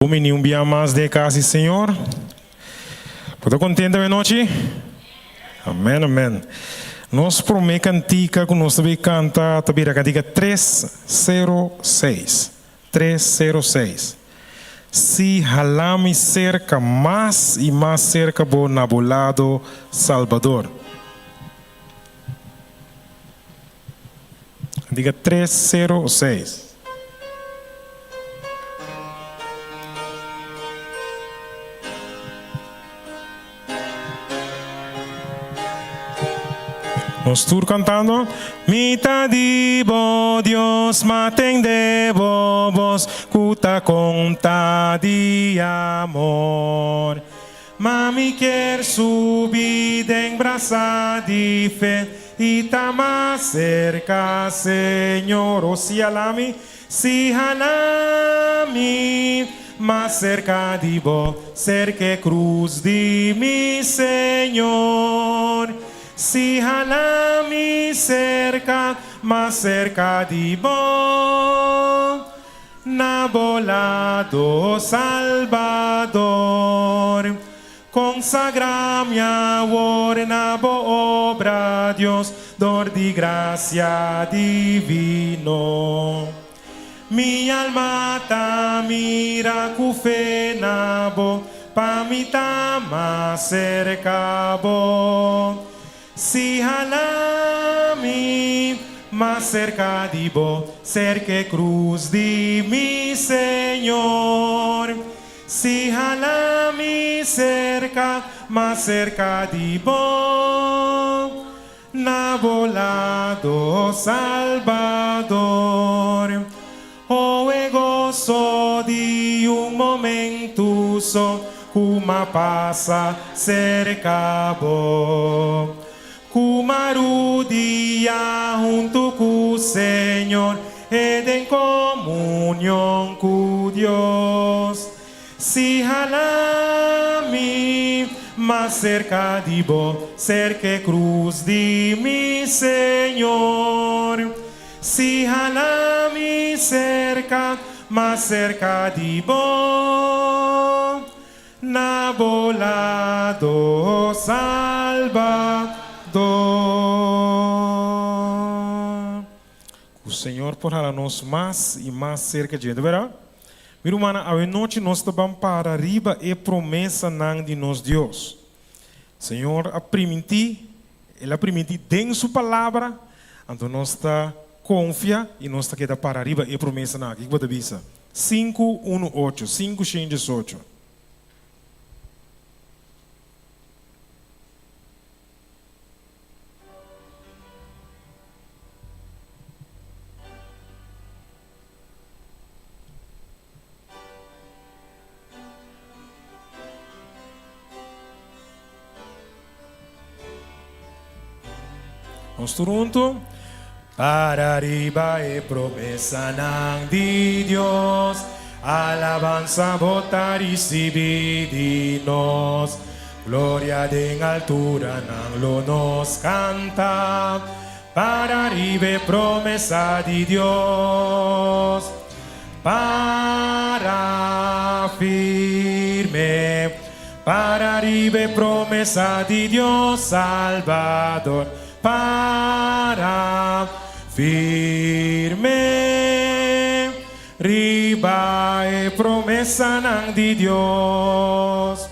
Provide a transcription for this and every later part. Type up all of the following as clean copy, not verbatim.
Bini un bia mas den e cas di Señor. Bo ta contento awe nochi? Amen, amen. Nos prome cantica cu nos ta bay canta ta bira cantica 306. 306. Si hala mi cerca mas y mas cerca bo na bo lado Salbador. Diga 306. Nos tur cantando. Mi ta di bo Dios, ma tende bo bos cu ta conta di amor. Ma mi kier subi den brasa di fe i ta mas serka Señor. O si hala mi, si hala mi mas serka di bo, serka e krus di mi Señor. Si hala mi serka, mas serka di bo. Na bo lado, Salbador. Consagra mi awor na bo obra, Dios, dor di gracia divino. Mi alma ta mira cu fe na bo, pa mi ta mas cerca bo. Si hala mi mas serka di bo, serka e krus di mi Señor. Si hala mi serka, mas serka di bo, na bo lado, Salbador. Oh e goso di un momentu so ku m'a pasa serka bo, ku m'a rudia huntu ku Señor e den komunion ku Dios. Si hala mi mas serka di bo, serka e krus di mi Señor. Si hala mi serka, mas serka di bo, na bo lado, Salbador. Ku Señor por hala nos mas i mas serka dje. Ta bera? Mi rumannan, awe nochi nos ta ban para riba e promesanan di nos Dios. Señor a primintí, El a primintí den Su Palabra, anto nos ta konfia i nos ta keda para riba e promesanan aki. Kiko bo ta bisa? Sinku unu ocho, sinku shen diesocho. Nos tur huntu. Para riba e promesanan di Dios, alabansa bo ta risibí di nos. Gloria den alturanan lo nos kanta. Para riba e promesa di Dios. Para firme, para riba e promesa di Dios Salbador. Para firme riba e promesanan di Dios.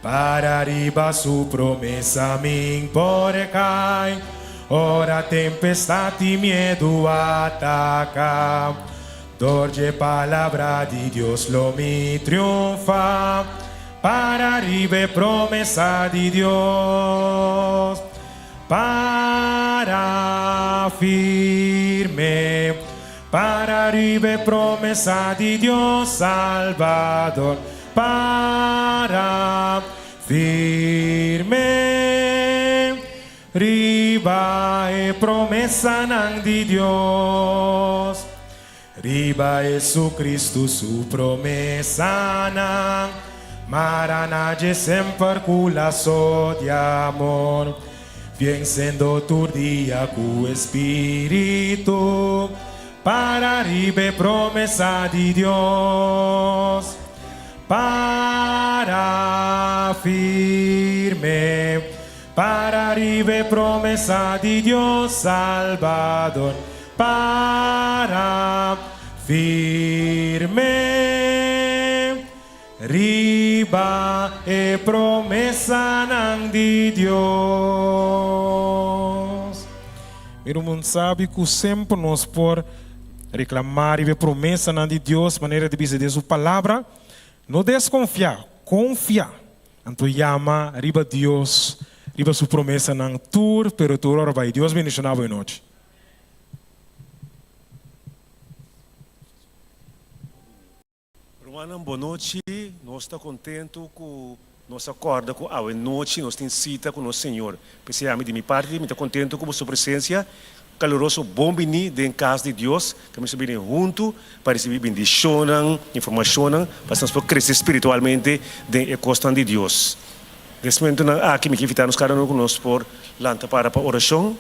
Para riba su promesa min por kai, ora tempestad i miedu ataka. Dor dje palabra di Dios lo mi triunfa, para riba e promesa di Dios. Para firme, para riba e promesa di Dios Salbador. Para firme riba e promesanan di Dios, riba Jesucristo su promesanan, mara na dje semper cu laso di amor, venciendo tur dia cu e Spiritu. Para riba e promesa di Dios. Para firme, para riba e promesa di Dios Salbador. Para firme, riba e promesanan di Dios. Mi ruman sabi ku semper nos por reklamá riba e promesanan di Dios manera di bisa den su Palabra. No deskonfiá, konfia. Anto yama riba Dios, riba su promesanan tur pero tur ora bai. Dios bendishoná bo e nochi. Rumannan bo nochi, nos ta kontentu ku nos a kòrda ku awe nochi nos tin sita ku nos Señor. P'esei ami di mi parti mi ta kontentu ku boso presensia kaluroso. Bon bini den kas di Dios, ku mi ta bini huntu pa risibí bendishonnan, informashonnan pa asina nos por krese spiritualmente den e kosnan di Dios. Den es momentunan aki mi ke invitá nos kada uno ku nos por lanta para pa orashon.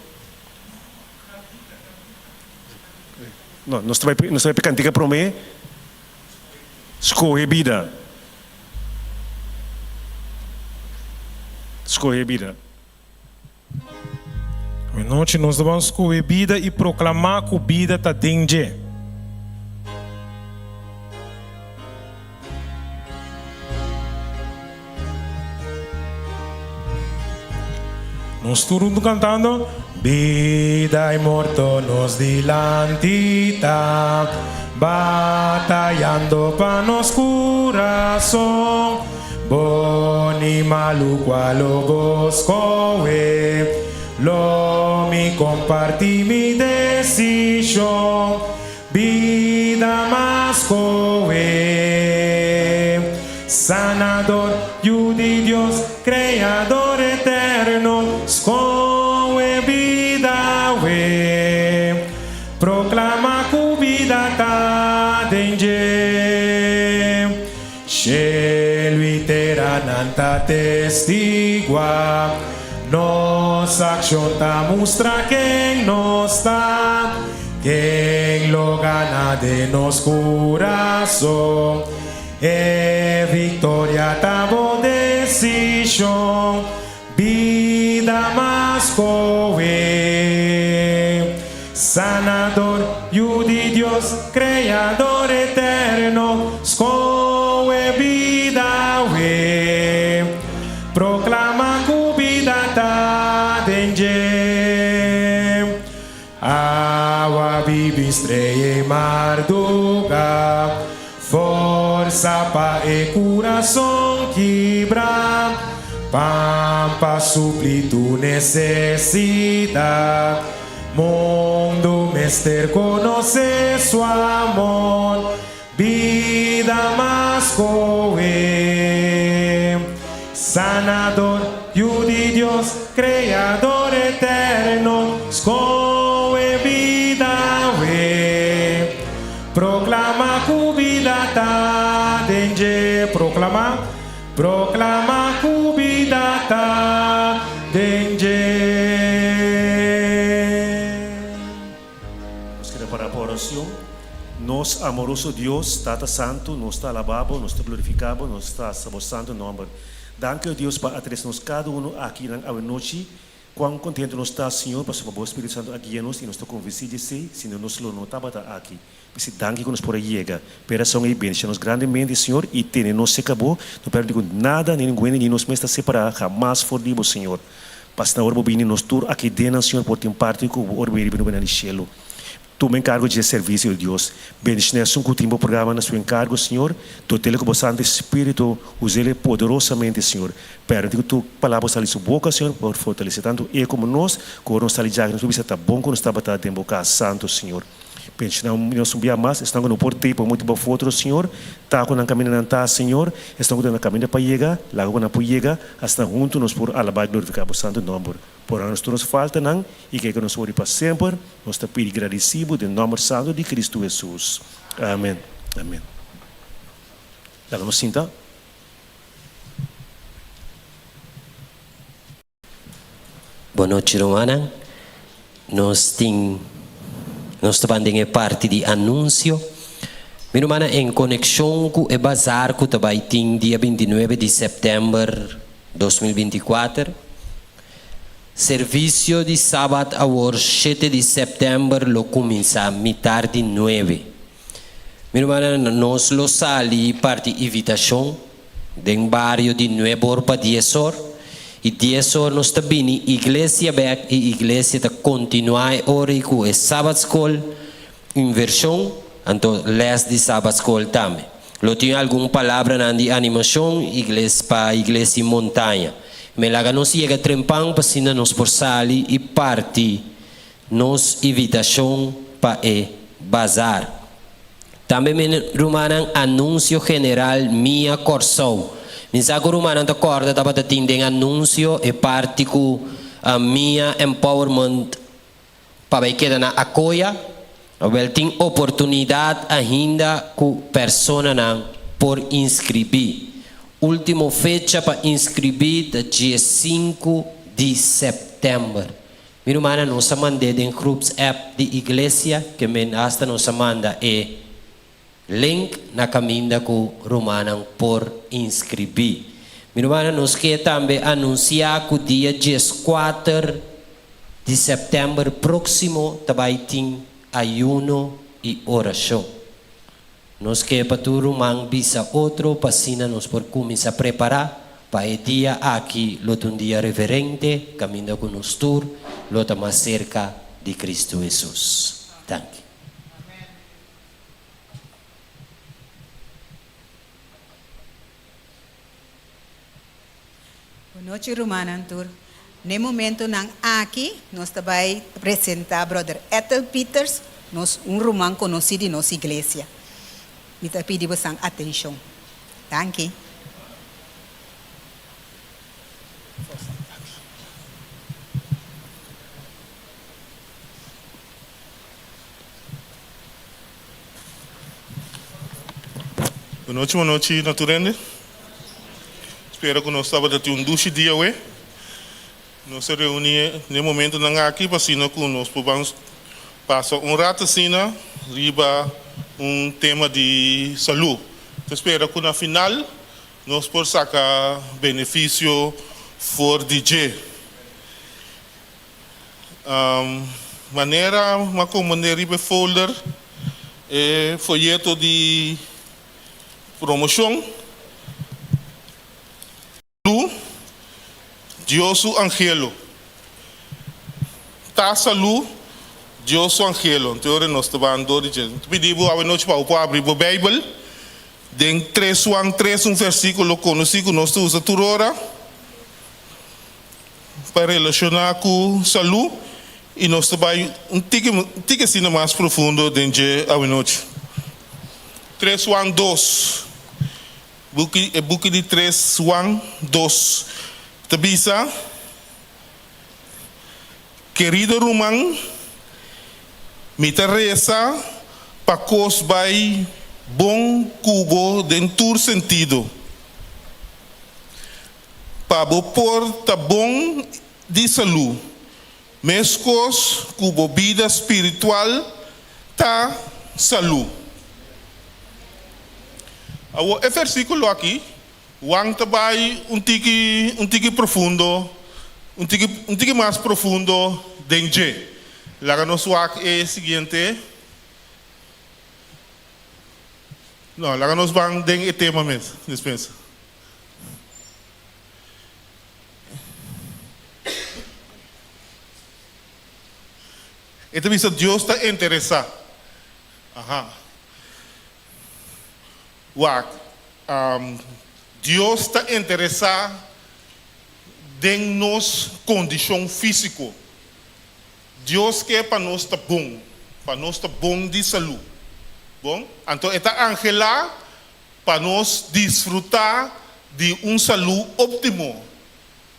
No, nos ta bai nos ta bai pa e kantika promé. Skohe bida. Skohe bida. Anochi nos ta ban skohe bida i proklamá ku bida ta den dje. Nos tur huntu kantando. Bida i morto nos dilanti ta batayando pa nos kurason. Bon i malu kua lo bo skohe? Lo mi kompartí mi desishon. Bida mas koe. Sanador, Yu di Dios, Kreador eterno, skohe bida we. Proklama ku bida ta den dje. Shelu i tera nan ta testigua. Nos akshon ta mustra ken nos ta, ken lo gana den nos kurason. E viktoria ta bo desishon, bida mas koe. Sanador, Yu di Dios, Kreador eterno, skohe bida awe. Proklama ku bida ta den dje. Awa bibi strea i marduga, forsa pa e kurason kibra, pan pa supli tu nesesidat. Mundu mester konosé su amor. Bida mas koe. Sanador, Yu di Dios, Kreador eterno, skohe bida awe. Proklama ku bida ta den dje. Proklama, proklama ku bida ta den dje. Nos keda para pa oracion. Nos amoroso Dios, Tata Santu, nos ta alaba Bo, nos ta glorifica Bo, nos ta alsa Bo santu nomber. Danki, o Dios, pa a trece nos cada uno aki nan awe nochi. Cuan contento nos ta, Señor, pasobra Bo Spiritu Santu a guia nos y nos ta convenci di esey, sino nos lo no tabata aki. P'esey danki cu nos por a yega. P'e razon ey bendiciona nos grandemente, Señor, y tene nos cerca Bo. No permiti cu nada, ni ningun hende, ni nos mes ta separa hamas for di Bo, Señor. Pasna ora bo bini nos tur aki den nan Señor por tin parti ku bo ora bo bini na di shelu. Tuma enkargo dje servisio di Dios. Bendiciona esun ku tin bo programa na su enkargo Señor. Dotele ku bo Santo Espiritu usele poderosamente Señor. Permiti ku tur palabra ku sali su boka Señor por fortalese tantu e komo nos ku ora nos sali djaki nos por bisa ta bon ku nos tabata den bo kas Santo Señor. Pensioná nos un bia mas, esnan ku no por tei pa un motibu òf otro, Señor, ta ku nan kaminda nan ta, Señor, esnan ku ta na kaminda pa yega, laga ku nan por yega, asina huntu nos por alabá i glorifiká Bo santu nòmber. Pordona nos tur nos faltanan i kei ku nos wòrdu pa semper, nos ta pidi gradisí Bo den nòmber santu di Kristu Hesus. Amen. Amen. Laga nos sinta. Bon nochi rumannan. Nos tin nos ta ban den e parti di anuncio. Mi rumannan, en konekshon ku e bazar ku ta bai tin dia 29 di sèptèmber 2024, servisio di sabat awor shete di sèptèmber lo kuminsá mitar di nuebe. Mi rumannan, nos lo sali parti invitashon den bario di nuebe or pa dies or, i dies or nos ta bini iglesia bèk i iglesia ta kontinuá e ora ei ku e sabat skol, invershon, anto lès di sabat skol tambe. Lo tin algun palabranan di animashon igles pa igles i montaña. Me laga nos yega trempan pa asina nos por sali i parti nos invitashon pa e bazar. Tambe mi rumannan anunsio general Mia Kòrsou. Mi sa ku rumannan ta kòrda tabata tin den anunsio e parti ku Mia Empowerment pa bai keda na Akoya. Awel tin oportunidat ainda ku personanan por inskribí. Último fecha pa inskribí ta 15 di sèptèmber. Mi rumannan nos a mand'é den groepsapp di iglesia ke men hasta nos a manda e link na kaminda ku rumannan por inskribí. Mi rumannan nos ke tambe anunsiá ku dia 14 di sèptèmber próksimo ta bai tin ayuno i orashon. Nos ke pa tur ruman bisa otro pa asina nos por kuminsá prepará pa e dia aki lo ta un dia reverente kaminda ku nos tur lo ta mas serka di Kristu Hesus. Danki. Bon nochi rumannan tur. N'e momentonan aki nos ta bai presenta Brother Ethel Peters, nos un ruman konosí di nos iglesia. Mi ta pidi bosan atenshon. Danki. Bon nochi, bon nochi na tur hende. Spera ku nos tabata tin un dushi dia awe. Nos a reuní den e momentonan aki pa asina ku nos por ban pasa un rato asina riba un tema di salú. Ta spera ku na final nos por saka benefisio for di dje. Manera m'a komponé riba e folder e foyeto di promoshon, Salú, Dios su angelo. Ta salú, Dios su angelo. Anto ora nos ta ban dor di dje. Mi ta pidi bo awe nochi pa bo por abri bo Beibel den 3 Juan 3, un versíkulo konosí ku nos ta usa tur ora. Pa relashoná ku salú i nos ta bai un tiki un tiki asina mas profundo den dje awenochi. Tres Juan dos, buki e buki di Tres Juan dos ta bisa, Kerido ruman, mi ta resa pa kos bai bon ku bo den tur sentido. Pa bo por ta bon di salú, meskos ku bo bida spiritual ta salú. Awor e versíkulo aki, Juan ta bai un tiki, un tiki profundo, un tiki, un tiki mas profundo den dje. Laga nos wak e siguiente. No, laga nos ban den e tema mes, dispensa. E ta bisa Dios ta interesá. Aha. Wak, Dios ta interesá den nos kondishon físiko. Dios ke pa nos ta bon, pa nos ta bon di salú. Bon, anto e ta anhelá Pa nos disfrutá di un salú óptimo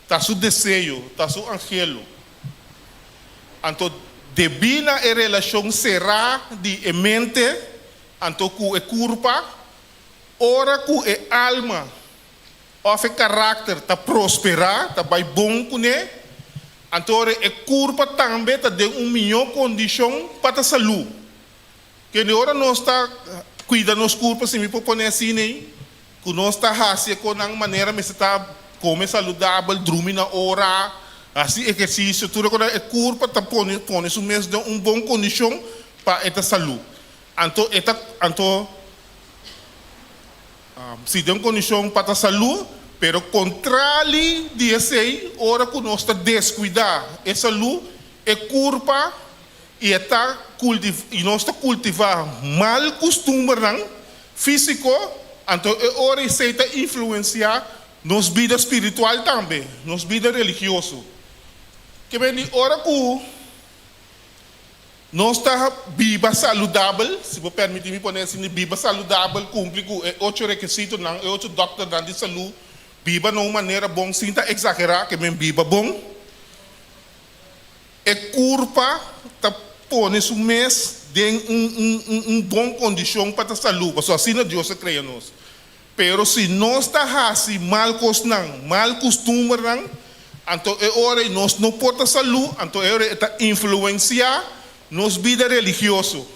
ta su deseo, ta su anhelo. Anto debí na e relashon será di e mente anto ku e kurpa, ora ku e alma òf e karakter ta prosperá, ta bai bon kuné, anto ora e kurpa tambe ta den un mihó kondishon pa ta salú. Kende ora nos ta. kuida nos kurpa, si mi por pone asina ei, ku nos ta hasi e konan manera mester ta, kome saludabel, drumi na ora, hasi ehersisio, tur e konan, e kurpa ta pone pone su mes den un bon kondishon pa e ta salú. Anto e ta anto si den kondishon pa ta salú, pero kontrali di esei ora ku nos ta deskuidá e salú, e kurpa i e ta i nos ta kultivá mal kustumbernan físiko, anto e ora esei ta influensiá nos bida spiritual tambe, nos bida religioso. Ke men di ora ku nos ta biba saludabel, si bo permití mi pone asina, biba saludabel, kumpli ku e ocho rekisitonan, e ocho dòkternan di salú, biba na un manera bon sin ta eksagerá, ke men biba bon. E kurpa ta pone su mes den un bon kondishon pa ta salú, pasobra asina Dios a krea nos. Pero si nos ta hasi mal kosnan, mal kustumbernan, anto e ora ei nos no por ta salú, anto e ora ei e ta influensiá nos bida religioso,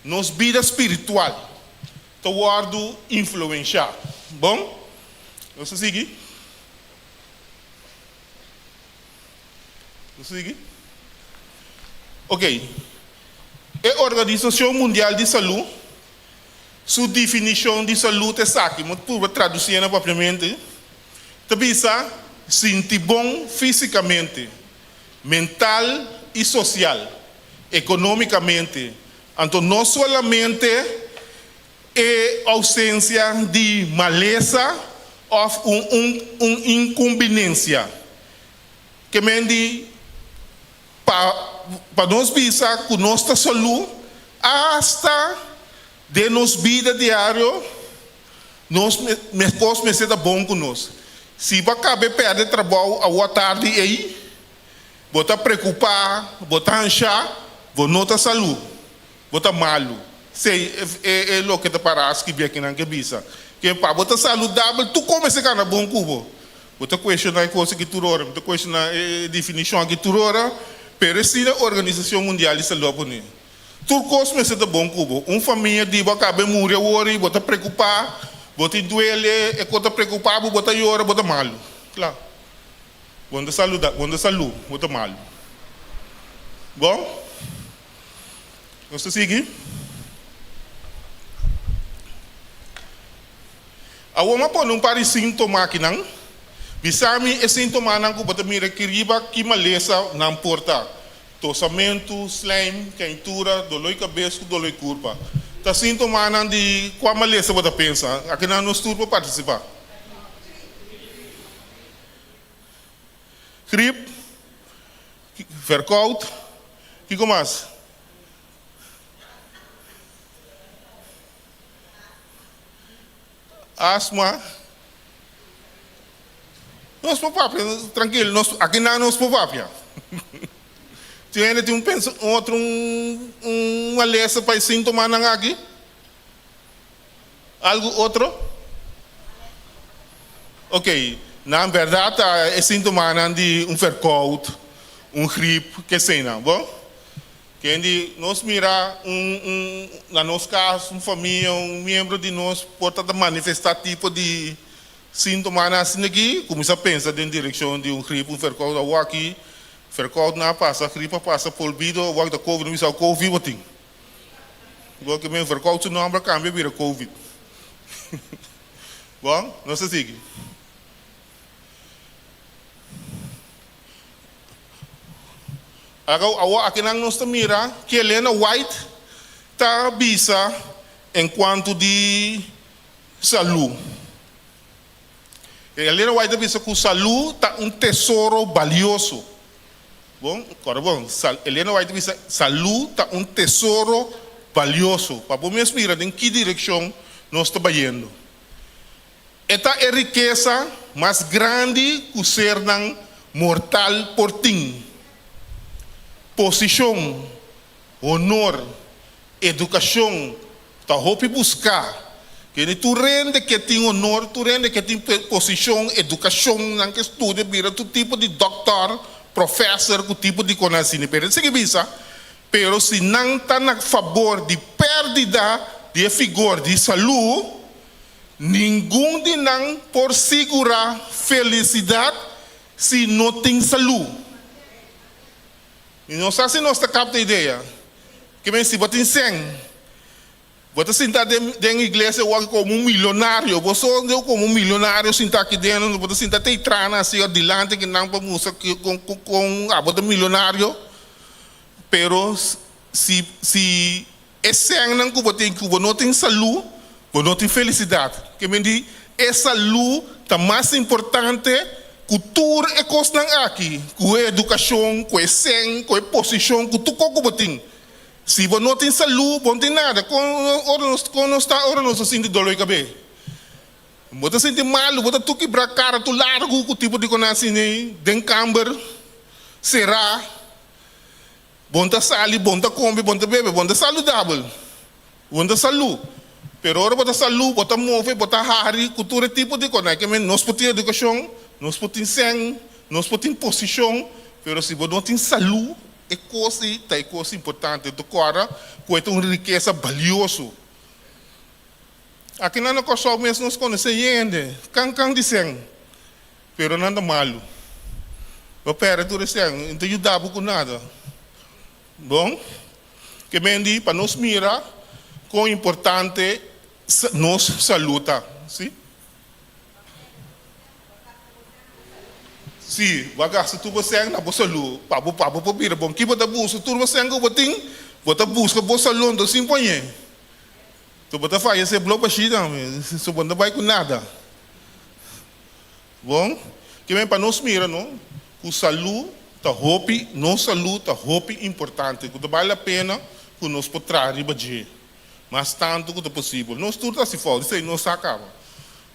nos bida spiritual ta wòrdu influenshá. Bon, nos ta sigui. Nos sigui? Ok. E Organisashon Mundial di Salú su definishon di salú ta esaki, mi purba tradusié na papiamentu, ta bisa sinti bon físikamente, mental i sosial, ekonómikamente. Anto no solamente e ousensia di malesa òf un un inkumbinensia. Ke men di pa pa nos bisa ku nos ta salú asta den nos bida diario, nos meskos mester ta bon ku nos. Si bo a kaba e pèrdè trabou awor tardi ei, bo ta preokupá, bo ta anshá, bo no ta salú. Bo ta malu. Sey, e e loke ta para skibi akinan ke bisa. Ke pa bo ta saludabel, tur kome se kana bon ku bo. Bo ta kuestioná e kos aki tur ora, bo ta kuestioná e definishon aki tur ora, pero esina Organisashon Mundial di Salú a pone. Tur kos mester ta bon ku bo. Un famia di bo a kaba e muri awor i bo ta preokupá, bo tin duele, e kos ta preokupá bo, bo ta yora, bo ta malu. Kla. Bo no ta saluda, bo no ta salú, bo ta malu. Bon? Nos ta sigui. Awor mi a pone un par di síntoma akinan. Bisa mi e síntomanan ku bo ta mira aki riba ki malesa nan por ta. Tosamentu, slijm, keintura, doló di kabes ku doló di kurpa. Ta síntomanan di kua malesa bo ta pensa? Akinan nos tur por partisipá. Grip. Verkoud, kiko mas? Asma. Nos por papia, trankil, nos akinan nos por papia. Tin hende tin un pensa un otro un un malesa pa e sintomanan aki? Algu otro? Ok, nan bèrdat ta e sintomanan di un verkoud, un grip, keseinan. Bon, ken di nos mira un un na nos kas, un famia, un miembro di nos por ta ta manifestá tipo di sintomanan asina aki, kuminsá pensa den direkshon di un grip, un verkoud. Awor aki verkoud nan a pasa, grip a pasa, polbido, awor aki ta covid, no bisa covid bo tin. Bo ke men verkoud su nomber a kambia bira covid. Bon, nos ta sigui. Ago, awor akinan nos ta mira ke Elena White ta bisa enkuanto di salú. Elena White ta bisa ku salú ta un tesoro balioso. Bon, kòrda bon, Elena White ta bisa, Salú ta un tesoro balioso. Pa bo mes mira den ki direkshon nos ta bayendo. E ta e rikesa mas grandi ku sernan mortal por tin. Posishon, honor, edukashon ta hopi buská. Kende tur hende ke tin honor, tur hende ke tin posishon, edukashon, nan ke studia bira tur tipo di dòkter, profèser ku tipo di kos asina. Pero e sigui bisa, Pero si nan ta na fabor di pèrdida. di e figor di salú, ningun di nan por sigurá felisidat si no tin salú. Mi no sa si nos ta kapta e idea. Ke men si bo tin sèn, bo ta sinta den den iglesia wak komo un milionario. Bo so deu komo un milionario sinta aki den, bo ta sinta te trana asi dilanti kinan pa mustra kon kon abo ta milionario. Pero si si e sènnan ku bo tin ku bo no tin salú, bo no tin felisidat. Ke men di e salú ta mas importante ku tur e kosnan aki, ku e edukashon, ku e sèn, ku e posishon, ku tur kos ku bo tin. Si bo no tin salú, bo no tin nada. Kon ora nos kon nos ta ora nos ta sinti doló di kabes? Bo ta sinti malu, bo ta tur kibrá kara tur largu ku tipo di konan asina ei den kamber será. Bon ta sali, bon ta come, bon ta bebe, bon ta saludabel, bon ta salú. Pero ora bo ta salú, bo ta move, bo ta hari ku tur e tipo di kos. Ke men nos por tin edukashon, nos por tin sèn, nos por tin posishon, pero si bo no tin salú, e kos ei ta e kos importante. Ta kòrda ku e ta un rikesa balioso. Akinan na Kòrsou mes nos konosé hende kan kan di sèn. Pero nan ta malu. Bo perde tur esei, no ta yuda bo ku nada. Bon, ke men di pa nos mira kon importante nos salú ta. Si? Si, bo a gasta tur bo sèn na bo salú pa bo pa bo por bira bon. Ki bo ta buska? Tur bo sèn ku bo tin, bo ta buska bo salú, anto sin poñ'é. So bo ta faya se blo bashí tambe, so bo no ta bai ku nada. Bon, ke men pa nos mira no, ku salú ta hopi, nos salú ta hopi importante, ku ta bal la pena ku nos por traha riba dje mas tantu ku ta posibel. Nos tur ta hasi fout, esei no sa kaba.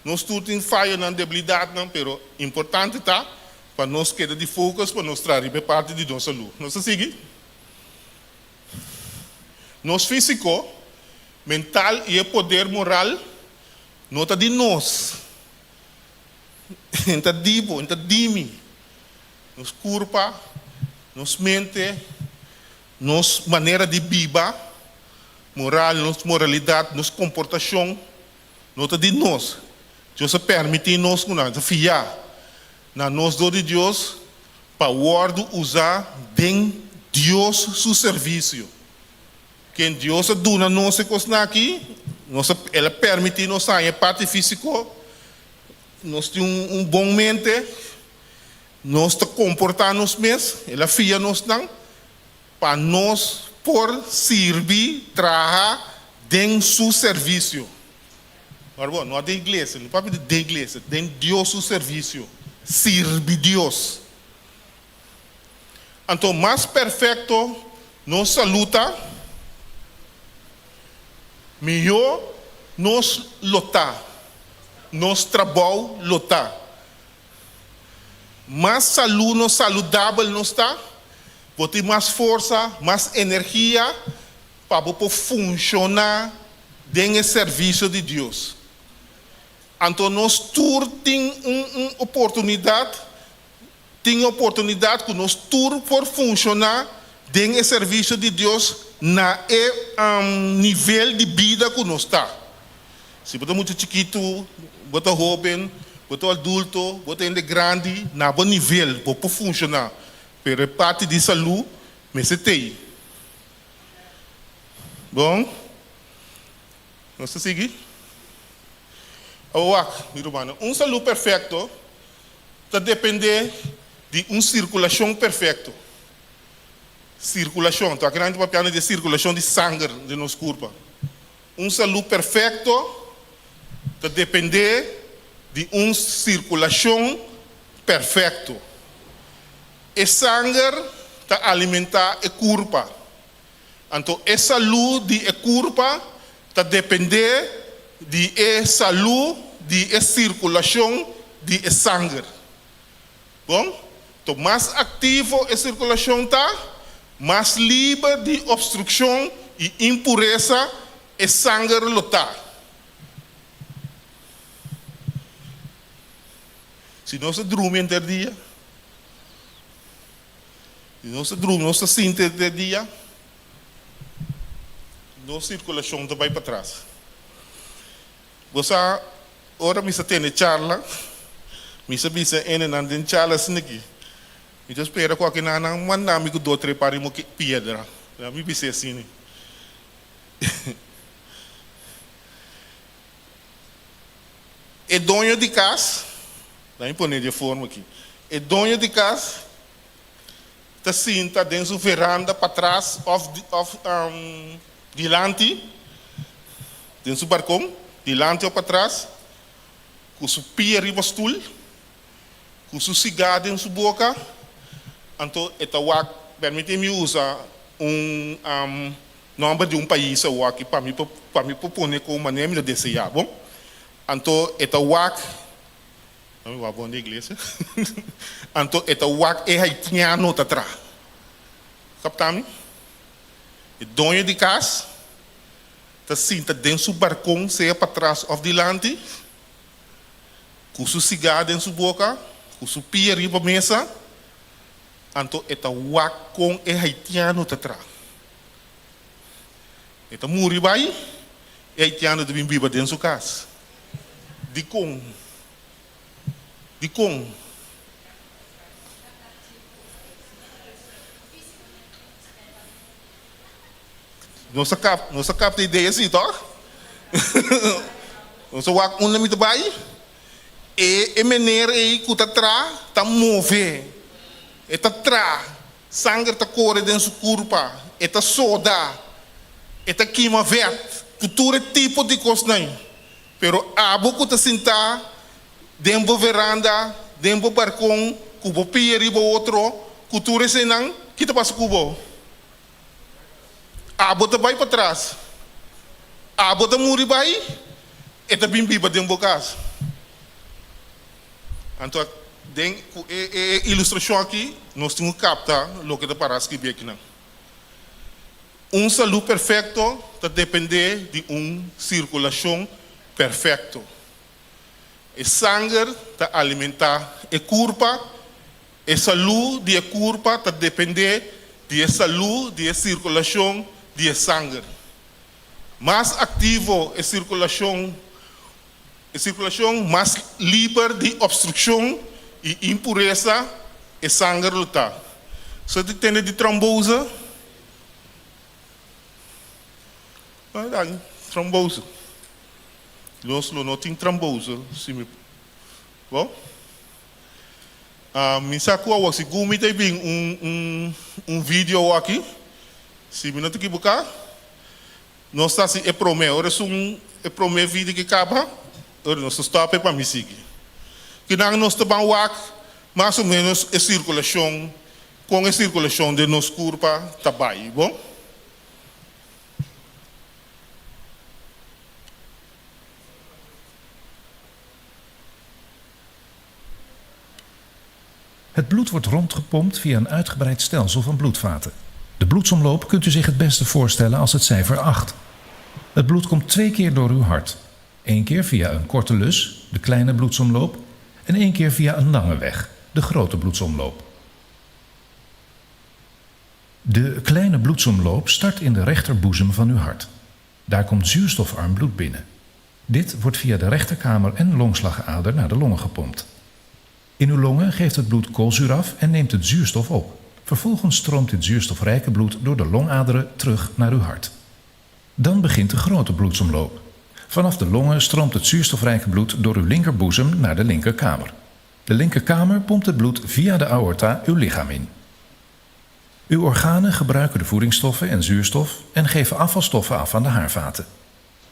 Nos tur tin fayonan, debilidatnan, pero importante ta pa nos keda di focus pa nos traha riba e parti di nos salú. Nos ta sigui? Nos físiko, mental i e poder moral no ta di nos. E ta di bo, e ta di mi. Nos kurpa, nos mente, nos manera di biba, moral, nos moralidat, nos komportashon no ta di nos. Dios a permití nos ku nan ta fiá na nos dor di Dios pa wòrdu usá den Dios su servisio. Ken Dios a duna nos e kosnan aki, nos a, El a permití nos haña e parti físiko, nos tin un, un bon mente, nos ta komportá nos mes, El a fia nos nan pa nos por sirbi, traha den Su servisio. Ora bo, no den iglesia, no papia di den iglesia, den Dios su servisio, sirbi Dios. Anto mas perfecto nos salud ta, mihó nos lo ta, nos trabou lo ta. Mas salú nos saludabel nos ta, bo tin mas forsa, mas energia pa bo por funshoná den e servisio di Dios. Anto nos tur tin un un oportunidat, tin e oportunidat ku nos tur por funshoná den e servisio di Dios na e nivel di bida ku nos ta. Si bo ta mucha chikitu, bo ta hóben, bo ta adulto, bo ta hende grandi, na bo nivel bo por funshoná, pero e parti di salú mester t'ei. Bon, nos ta sigui. Awor wak, mi rumannan, un salú perfekto ta dependé di un sirkulashon perfekto. Sirkulashon, ta aki nan ta papiando di e sirkulashon di sanger den nos kurpa. Un salú perfekto ta dependé di un sirkulashon perfekto. E sanger ta alimentá e kurpa. Anto e salú di e kurpa ta dependé di e salú di e sirkulashon di e sanger. Bon, to mas aktivo e sirkulashon ta, mas liber di opstrukshon i impuresa e sanger lo ta. Si nos ta drumi henter dia, si nos ta drumi, nos ta sinti henter dia. Nos sirkulashon ta bai patras. Bo sa, ora mi sa tene charla, mi sa bisa hendenan den charla asina aki, mi ta spera ku akinan nan manda mi ku dos tres par di piedra. Mi bis'é asina. E doño di kas, laat mi pone di e forma aki, e doño di kas ta sinta den su veranda patras òf òf dilanti, den su barkon, dilanti òf patras, ku su pia riba stul, ku su sigá den su boka, anto e ta wak, permití mi usa un Nomber di un pais awor aki pa mi por pa mi por pone kon manera mi ta deseá bon. Anto e ta wak, no mi wak bon di iglesia, anto e ta wak e haitiano ta traha. Kapta mi? E doño di kas ta sinta den su barkon sea patras òf dilanti ku su sigá den su boka, ku su pia riba mesa, anto e ta wak kon e haitiano ta traha. E ta muri bai, e haitiano ta bin biba den su kas. Dikon? Dikon? Nos a kap, nos a kapta idea si, tòg? Nos a wak unda mi ta bai, e e meneer ei ku ta tra ta move, e ta tra. Sanger ta kore den su kurpa, e ta soda, e ta kima vèt, ku tur e tipo di kosnan. Pero abo ku ta sintá den bo veranda, den bo barkon, ku bo pia riba otro, ku tur eseinan, ki ta pasa ku bo? Abo ta bai patras. Abo ta muri bai, e ta bin biba den bo kas. Anto den ku e e ilustrashon aki nos tin ku kapta loke ta pará skibí akinan. Un salú perfekto ta dependé di un sirkulashon perfekto. E sanger ta alimentá e kurpa, e salú di e kurpa ta dependé di e salú di e sirkulashon di e sanger. Mas aktivo e sirkulashon E sirkulashon mas liber di opstrukshon i impuresa e sanger lo ta. So di tende di trombose? Trombose. Nos lo no tin trombose si mi bo. Mi sa ku awor segun mi ta bin un un video awor aki, si mi no ta ekiboká. Nos ta hasi e promé. Ora esun e promé video ki kaba, ora nos ta stòp e pa mi sigui. Kinan nos ta ban wak mas o ménos e sirkulashon, kon e sirkulashon den nos kurpa ta bai. Bon. Het bloed wordt rondgepompt via een uitgebreid stelsel van bloedvaten. De bloedsomloop kunt u zich het beste voorstellen als het cijfer 8. Het bloed komt twee keer door uw hart. Eén keer via een korte lus, de kleine bloedsomloop, en één keer via een lange weg, de grote bloedsomloop. De kleine bloedsomloop start in de rechterboezem van uw hart. Daar komt zuurstofarm bloed binnen. Dit wordt via de rechterkamer en longslagader naar de longen gepompt. In uw longen geeft het bloed koolzuur af en neemt het zuurstof op. Vervolgens stroomt dit zuurstofrijke bloed door de longaderen terug naar uw hart. Dan begint de grote bloedsomloop. Vanaf de longen stroomt het zuurstofrijke bloed door uw linkerboezem naar de linkerkamer. De linkerkamer pompt het bloed via de aorta uw lichaam in. Uw organen gebruiken de voedingsstoffen en zuurstof en geven afvalstoffen af aan de haarvaten.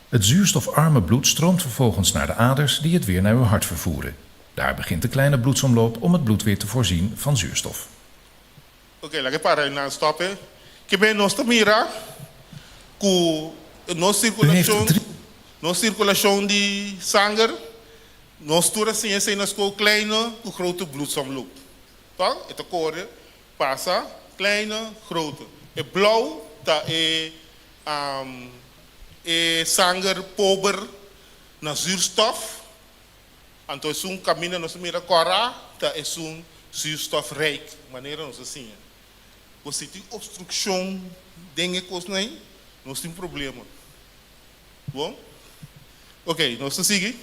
Het zuurstofarme bloed stroomt vervolgens naar de aders die het weer naar uw hart vervoeren. Daar begint de kleine bloedsomloop om het bloed weer te voorzien van zuurstof. Oké, laga e para einan stop e. Ke men nos ta mira ku nos U heeft sirkulashon, drie. nos sirkulashon di sanger, nos tur a siña esei na skol kleine ku grote bloedsomloop. Tòg? E ta kore pasa kleine, grote. E blou ta e E sanger pober na zuurstof, anto esun kaminda nos a mira kòrá ta esun zuurstof rijk, manera nos a siña. Bo si tin obstrukshon den e kosnan ei? Nos tin problema. Bon? Ok, nos ta sigui.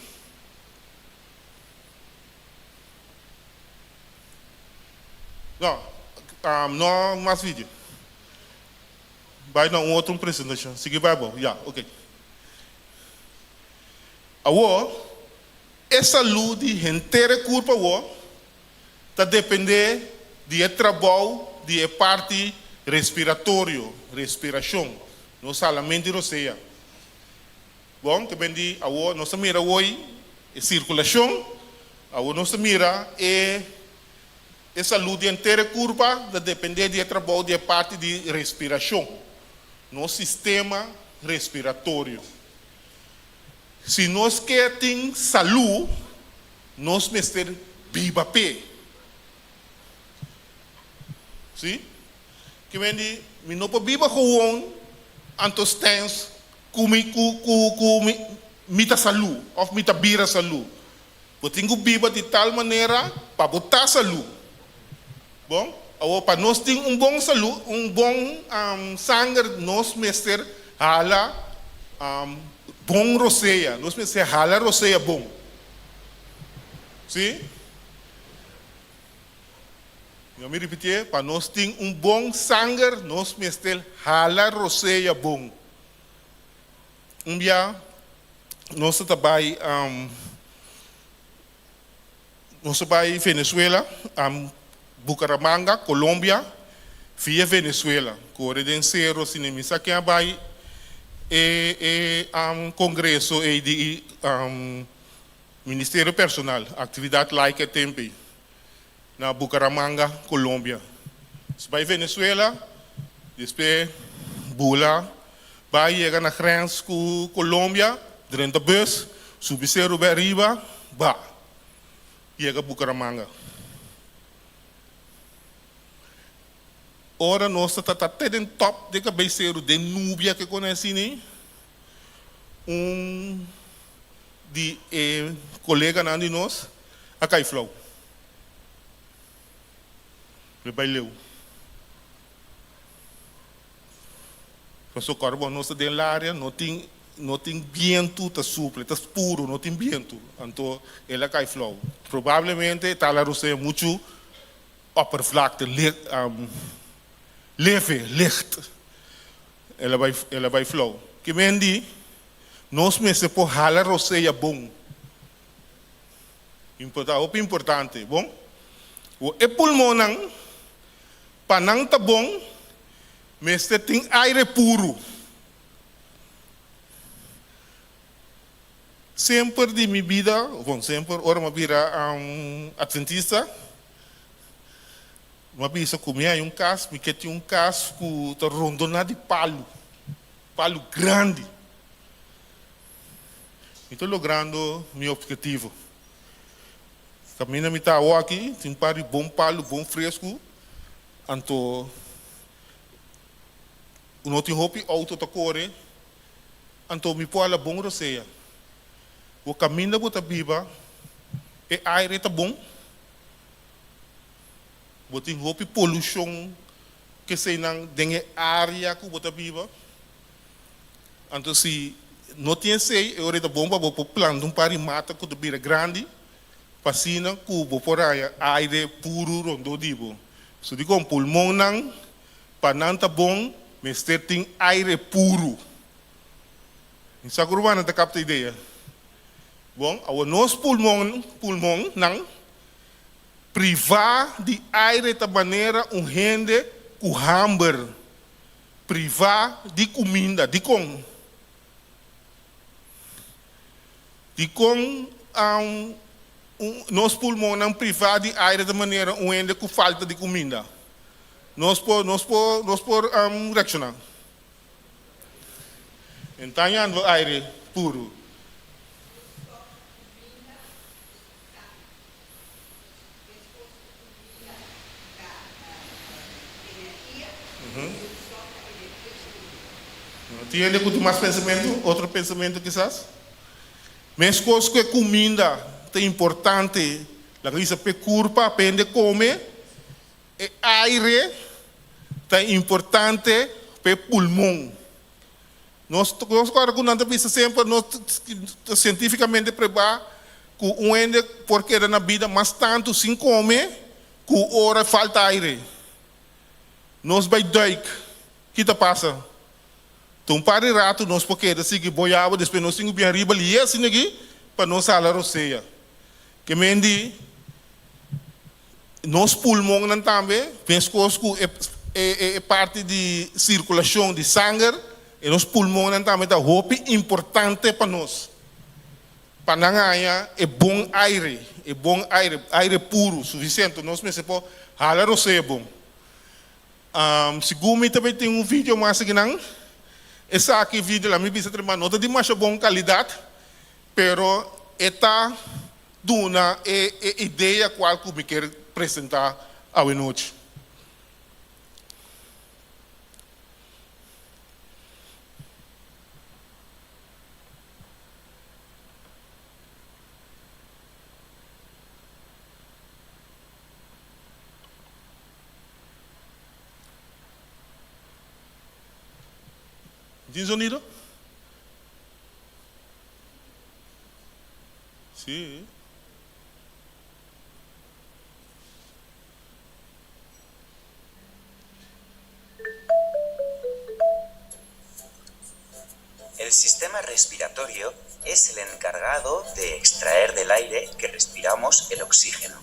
No, no mas video. Bai na un otro presentacion. Sigui bai abou. Ya, ok. Awor, e salud di henter e curpa awor ta depende di e trabou di e parti respiratorio, respiracion, no solamente di rosea. Bon, ke ben di awor nos ta mira awor e circulacion, awor nos ta mira e e salud di henter e curpa ta depende di e trabou di e parti di respiracion, nos sistema respiratorio. Si nos ke tin salú, nos mester biba p'e. Sí? Ke men di, mi no por biba gewoon anto stens ku mi ku ku ku mi mi ta salú òf mi ta bira salú. Bo tin ku biba di tal manera pa bo ta salú. Bon, awor pa nos tin un bon salú, un bon sanger, nos mester hala bon rosea. Nos mester hala rosea bon. Sí? Yo mi ripitié, pa nos tin un bon sanger, nos mester hala rosea bon. Un bia nos ta bai nos a bai Venezuela, Bucaramanga, Colombia, via Venezuela. Kore den sero asina. Mi sa ken a bai e e kongreso ei di Ministerio Personal, Aktividat Laika e tempu ei, na Bucaramanga, Colombia. Nos bai Venezuela, despues bula bai yega na grens ku Colombia, drenta bus, subi seru bai ariba, ba yega Bucaramanga. Ora nos ta ta te den top den kabei seru, den nubia ke kone asina, un di e koleganan di nos a kai flou. E bai leu. Pasobra kòrda bo nos ta den laria, no tin no tin bientu ta supla, ta puru, no tin bientu. Anto el a kai flou. Probablemente e ta la rosea muchu oppervlakte, leve, licht. El a bai el a bai flou. Ki men di nos mester por hala rosea bon. Importa, hopi importante. Bon, bo e pulmonnan, pa nan ta bon, mester tin aire puru. Semper di mi bida, bon, semper ora mi a bira adventista, mi a bisa ku mi hay un kas, mi ke tin un kas ku ta rondona di palu, palu grandi. Mi ta logrando mi obhetivo. Caminda mi ta awo aki, tin un par di bon palu, bon frescu, anto no tin hopi auto ta core, anto mi por hala bon rosea. Bo caminda bo ta biba, e aire ta bon, bo tin hopi polucion keseynan den e area cu bo ta biba. Anto si no tin esei, e ora ei ta bon pa bo por planta un par di mata ku ta bira grandi, pa asina ku bo por haña aire puru rondó di bo. So dikon pulmonnan, pa nan ta bon, mester tin aire puru. Mi sa ku rumannan ta kapta idea. Bon, awor nos pulmon, pulmonnan privá di aire ta manera un hende ku hamber. Privá di kuminda. Dikon? Dikon nos pulmonnan privá di aire ta manera un hende ku falta di kuminda? Nos por, nos por, nos por reakshoná. Entañando aire puru. Tin hende ku tin mas pensamentu, otro pensamentu kisas? Meskos ku e kuminda ta importante, laga bisa p'e kurpa, p'e hende kome, e aire ta importante p'e pulmon. Nos nos kòrda ku nan ta bisa semper nos ta sientífikamente prebá ku un hende por keda na bida mas tantu sin kome ku ora falta aire. Nos bai duik, ki ta pasa? Ta un par di ratu nos por keda sigui boyabo, despues nos tin ku bin ariba lié asina aki pa nos hala rosea. Ke men di nos pulmonnan tambe, meskos ku e e parti di sirkulashon di sanger, e nos pulmonnan tambe ta hopi importante pa nos, pa nan haña e bon aire, e bon aire, aire puru, sufisiente. Nos mester por hala rosea bon. Segun mi ta bay tin un video mas akinan. Esaki video la mi bisa tremba no ta di masha bon calidad, pero e ta duna e e idea cual cu mi kier presenta awe nochi. Tin sonido? Sí. El sistema respiratorio es el encargado de extraer del aire que respiramos el oxígeno,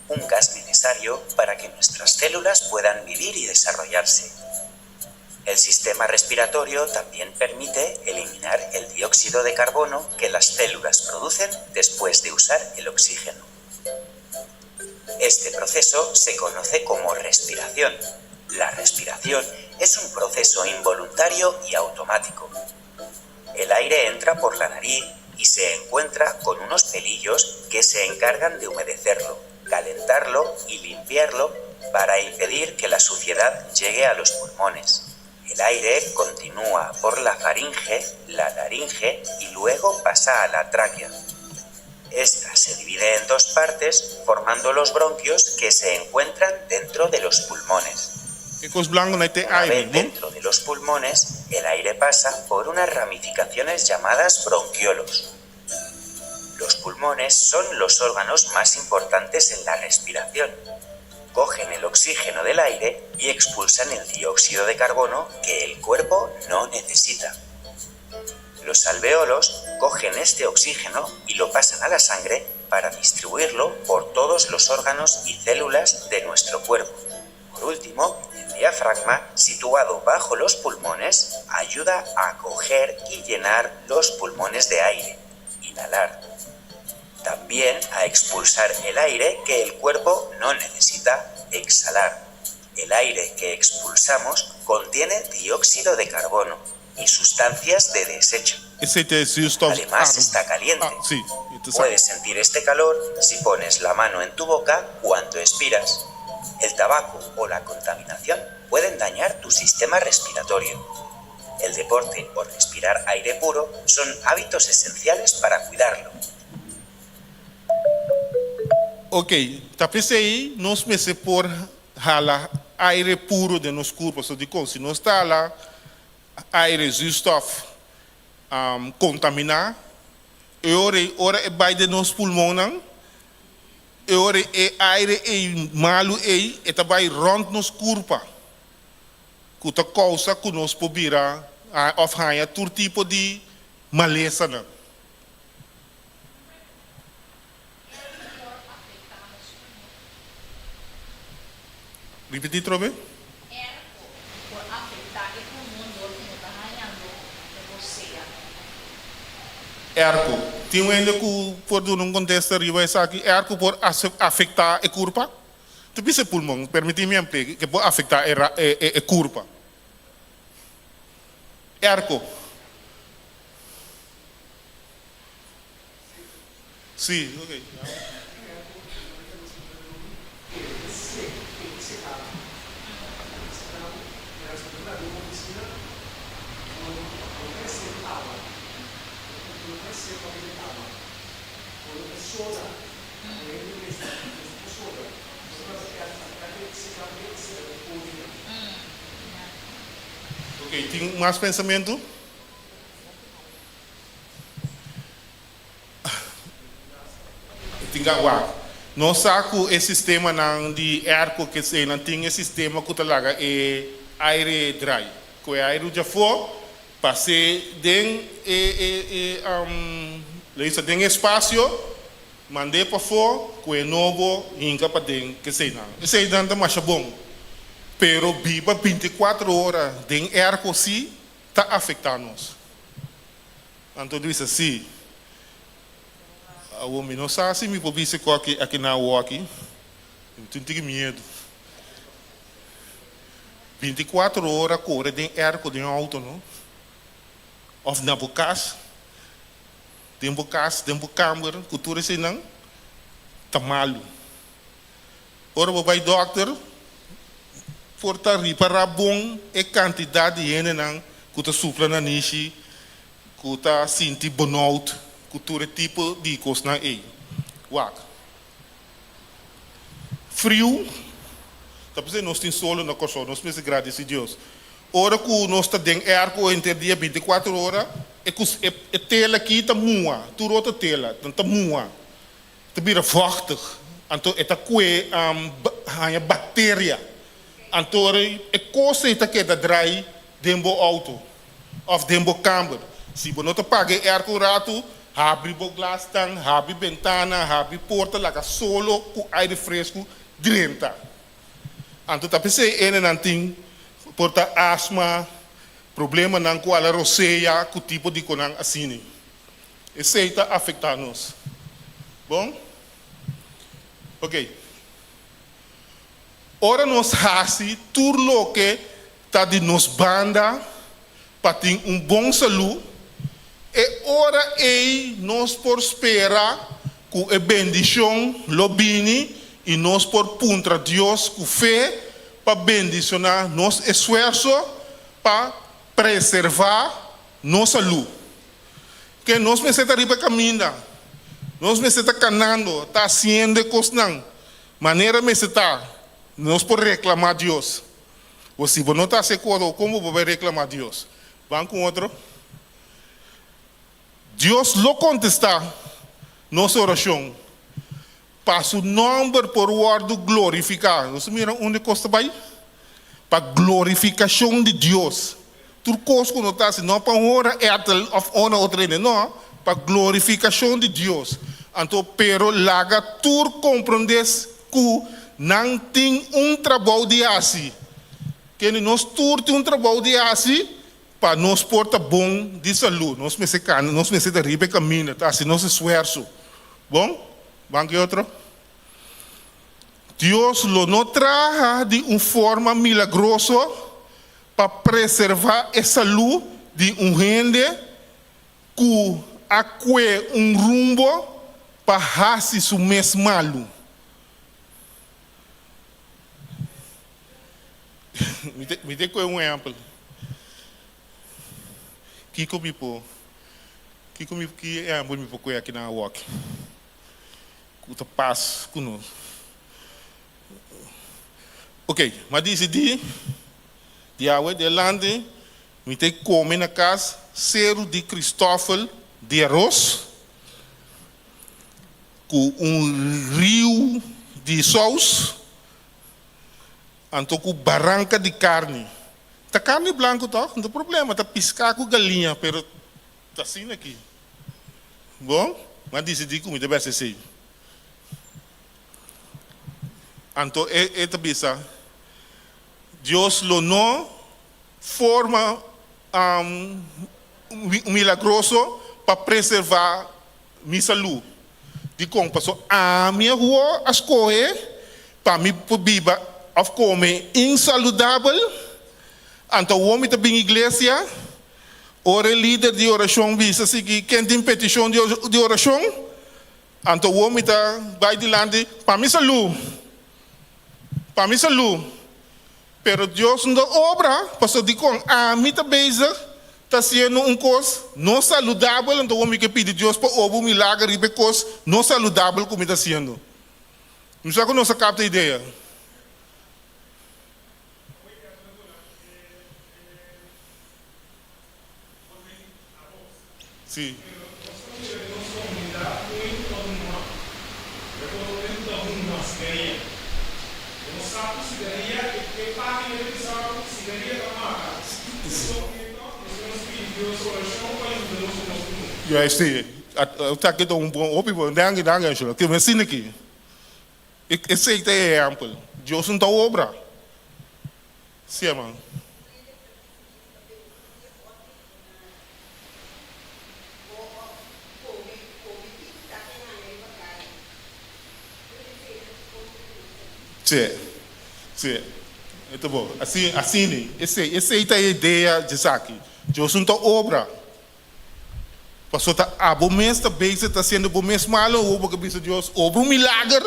un gas necesario para que nuestras células puedan vivir y desarrollarse. El sistema respiratorio también permite eliminar el dióxido de carbono que las células producen después de usar el oxígeno. Este proceso se conoce como respiración. La respiración es un proceso involuntario y automático. El aire entra por la nariz y se encuentra con unos pelillos que se encargan de humedecerlo, calentarlo y limpiarlo para impedir que la suciedad llegue a los pulmones. El aire continúa por la faringe, la laringe y luego pasa a la tráquea. Esta se divide en dos partes formando los bronquios que se encuentran dentro de los pulmones. E kos blanco na te Una aire, vez bon? dentro de los pulmones, el aire pasa por unas ramificaciones llamadas bronquiolos. Los pulmones son los órganos más importantes en la respiración. Cogen el oxígeno del aire y expulsan el dióxido de carbono que el cuerpo no necesita. Los alveolos cogen este oxígeno y lo pasan a la sangre para distribuirlo por todos los órganos y células de nuestro cuerpo. Por último, el diafragma, situado bajo los pulmones, ayuda a coger y llenar los pulmones de aire, inhalar. También a expulsar el aire que el cuerpo no necesita, exhalar. El aire que expulsamos contiene dióxido de carbono y sustancias de desecho. Esei ta e zuurstof Además arm. está caliente. Ah, sí, e ta sa. Puedes sentir este calor si pones la mano en tu boca cuando expiras. El tabaco o la contaminación pueden dañar tu sistema respiratorio. El deporte o respirar aire puro son hábitos esenciales para cuidarlo. Ok, ta p'esei nos mester por hala aire puro den nos kurpa. So dikon? Si nos ta hala aire zuurstof kontaminá, e ora ei ora e bai den nos pulmonnan, e ora ei e aire ei malu ei e ta bai rònt nos kurpa, ku ta kousa ku nos por bira òf haña tur tipo di malesanan. Ripití trobe. Erko por afektá e pulmon dor ku no ta hañando rosea normal. Erko. Tin un hende ku por duna un kontesta riba esaki? Erko por afektá e kurpa? Ta bisa e pulmon, permití mi ampli'é, ke por afektá e kurpa. Erko. Sí, ok. Ok, tin mas pensamentu? Tin ka wak. Nos sa ku e sistemanan di airco ke eseinan tin e sistema ku ta laga e aire drai. Ku e airu djafó pas'é den e e e lei den e espasio, mand'é pafó ku e nobo hinka paden ke eseinan. Eseinan ta masha bon. Pero biba bintikuater ora den airco si ta afektá nos. Anto bisa si. Awor mi no sa si mi por bisa ku aki aki na awor aki. Mi tin tiki miedu. Bintikuater ora kore den airco den auto no. Of na bo kas, den bo kas, den bo kamber ku tur eseinan ta malu. Ora bo bai dòkter por ta ripará bon e kantidat di hendenan ku ta supla nanishi, ku ta sinti burnout, ku tur e tipo di kosnan ei. Wak. Friu, ta p'esei nos tin solo na Kòrsou, nos mester gradisí Dios. Ora ku nos ta den airco henter dia bintikuater ora, e kus e tela aki ta mua, tur otro tela ta mua. Ta bira vochtig, anto e ta kue haña bakteria. Anto e kos ei ta keda drai den bo outo òf den bo kamber. Si bo no ta paga e airco un ratu, habri bo glasnan, habri bentana, habri porta, laga solo ku aire fresku drenta. Anto ta p'esei hendenan tin por ta asma, problemanan ku ala rosea, ku tipo di konan asina. Esei ta afektá nos. Bon? Oké. Ora nos hasi tur loke ta di nos banda pa tin un bon salú, e ora ei nos por spera ku e bendishon lo bini i nos por puntra Dios ku fe pa bendishoná nos esfuerso pa preservá nos salú. Ke nos mester ta riba e kaminda. Nos mester ta kanando, ta hasiendo e kosnan manera mester ta. Nos por reklamá Dios. Bo si bo no ta hasi e kos, kon bo por bai reklamá Dios? Ban ku otro. Dios lo kontestá nos orashon pa su nòmber por wòrdu glorifiká. Nos ta mira unda e kos ta bai? Pa glorifikashon di Dios. Tur kos ku nos ta hasi, no pa honra Ethel òf honra otro hende, no, pa glorifikashon di Dios. Anto, pero laga tur komprondé ku nan tin un trabou di hasi. Kende nos tur tin un trabou di hasi pa nos por ta bon di salú. Nos mester kana, nos mester ta riba e kaminda, ta hasi nos esfuerso. Bon, ban ki otro? Dios lo no traha di un forma milagroso pa preservá e salú di un hende ku a kue un rumbo pa hasi su mes malu. Mi ta kue un ehèmpel. Kiko mi por, kiko mi, ki ehèmpel mi por kue aki na awòki ku ta pas ku nos? Ok, m'a disidí di awe delante mi ta kome na kas seru di Christoffel di aros ku un riu di sous anto ku baranka di karni. Ta karni blanku tòg? No ta problema, ta piská ku galiña, pero ta asina aki. Bon, m'a disidí ku mi ta bèsti esei. Anto e ta bisa, Dios lo no forma un milagroso pa preservá mi salú. Dikon? Pasobra ami awor a skohe pa mi por biba òf kome insaludabel. Anto awor mi ta bin iglesia, ora e lider di orashon bisa sigui, Ken tin petishon di orashon? Anto awor mi ta bai dilanti pa mi salú, pa mi salú. Pero Dios no ta obra, pasobra dikon ami ta bezig ta hasiendo un kos no saludabel, anto awor mi ke pidi Dios pa obra un milager riba e kos no saludabel ku mi ta hasiendo. Mi sa ku nos a kapta e idea. Sí. Rekonosé ku ta huma sigaria. Bo no sa ku sigaria e e página ta bisa ku sigaria ta mata. Eso e mester nos pidi Dios orashon pa yuda nos ku nos pulmon. Juist sí. Esaki ta un bon hopi bon. Danki, danki Angelo. Ke mester aki. Esei ta e ehèmpel. Dios no ta obra. Sí, hermano. Sí, sí. E ta bon. Asina, asina. Esei, esei ta e idea di esaki. Dios no ta obra. Pasobra ta abo mes ta bezig ta hasiendo bo mes malo, awor bo ke bisa Dios, obra un milager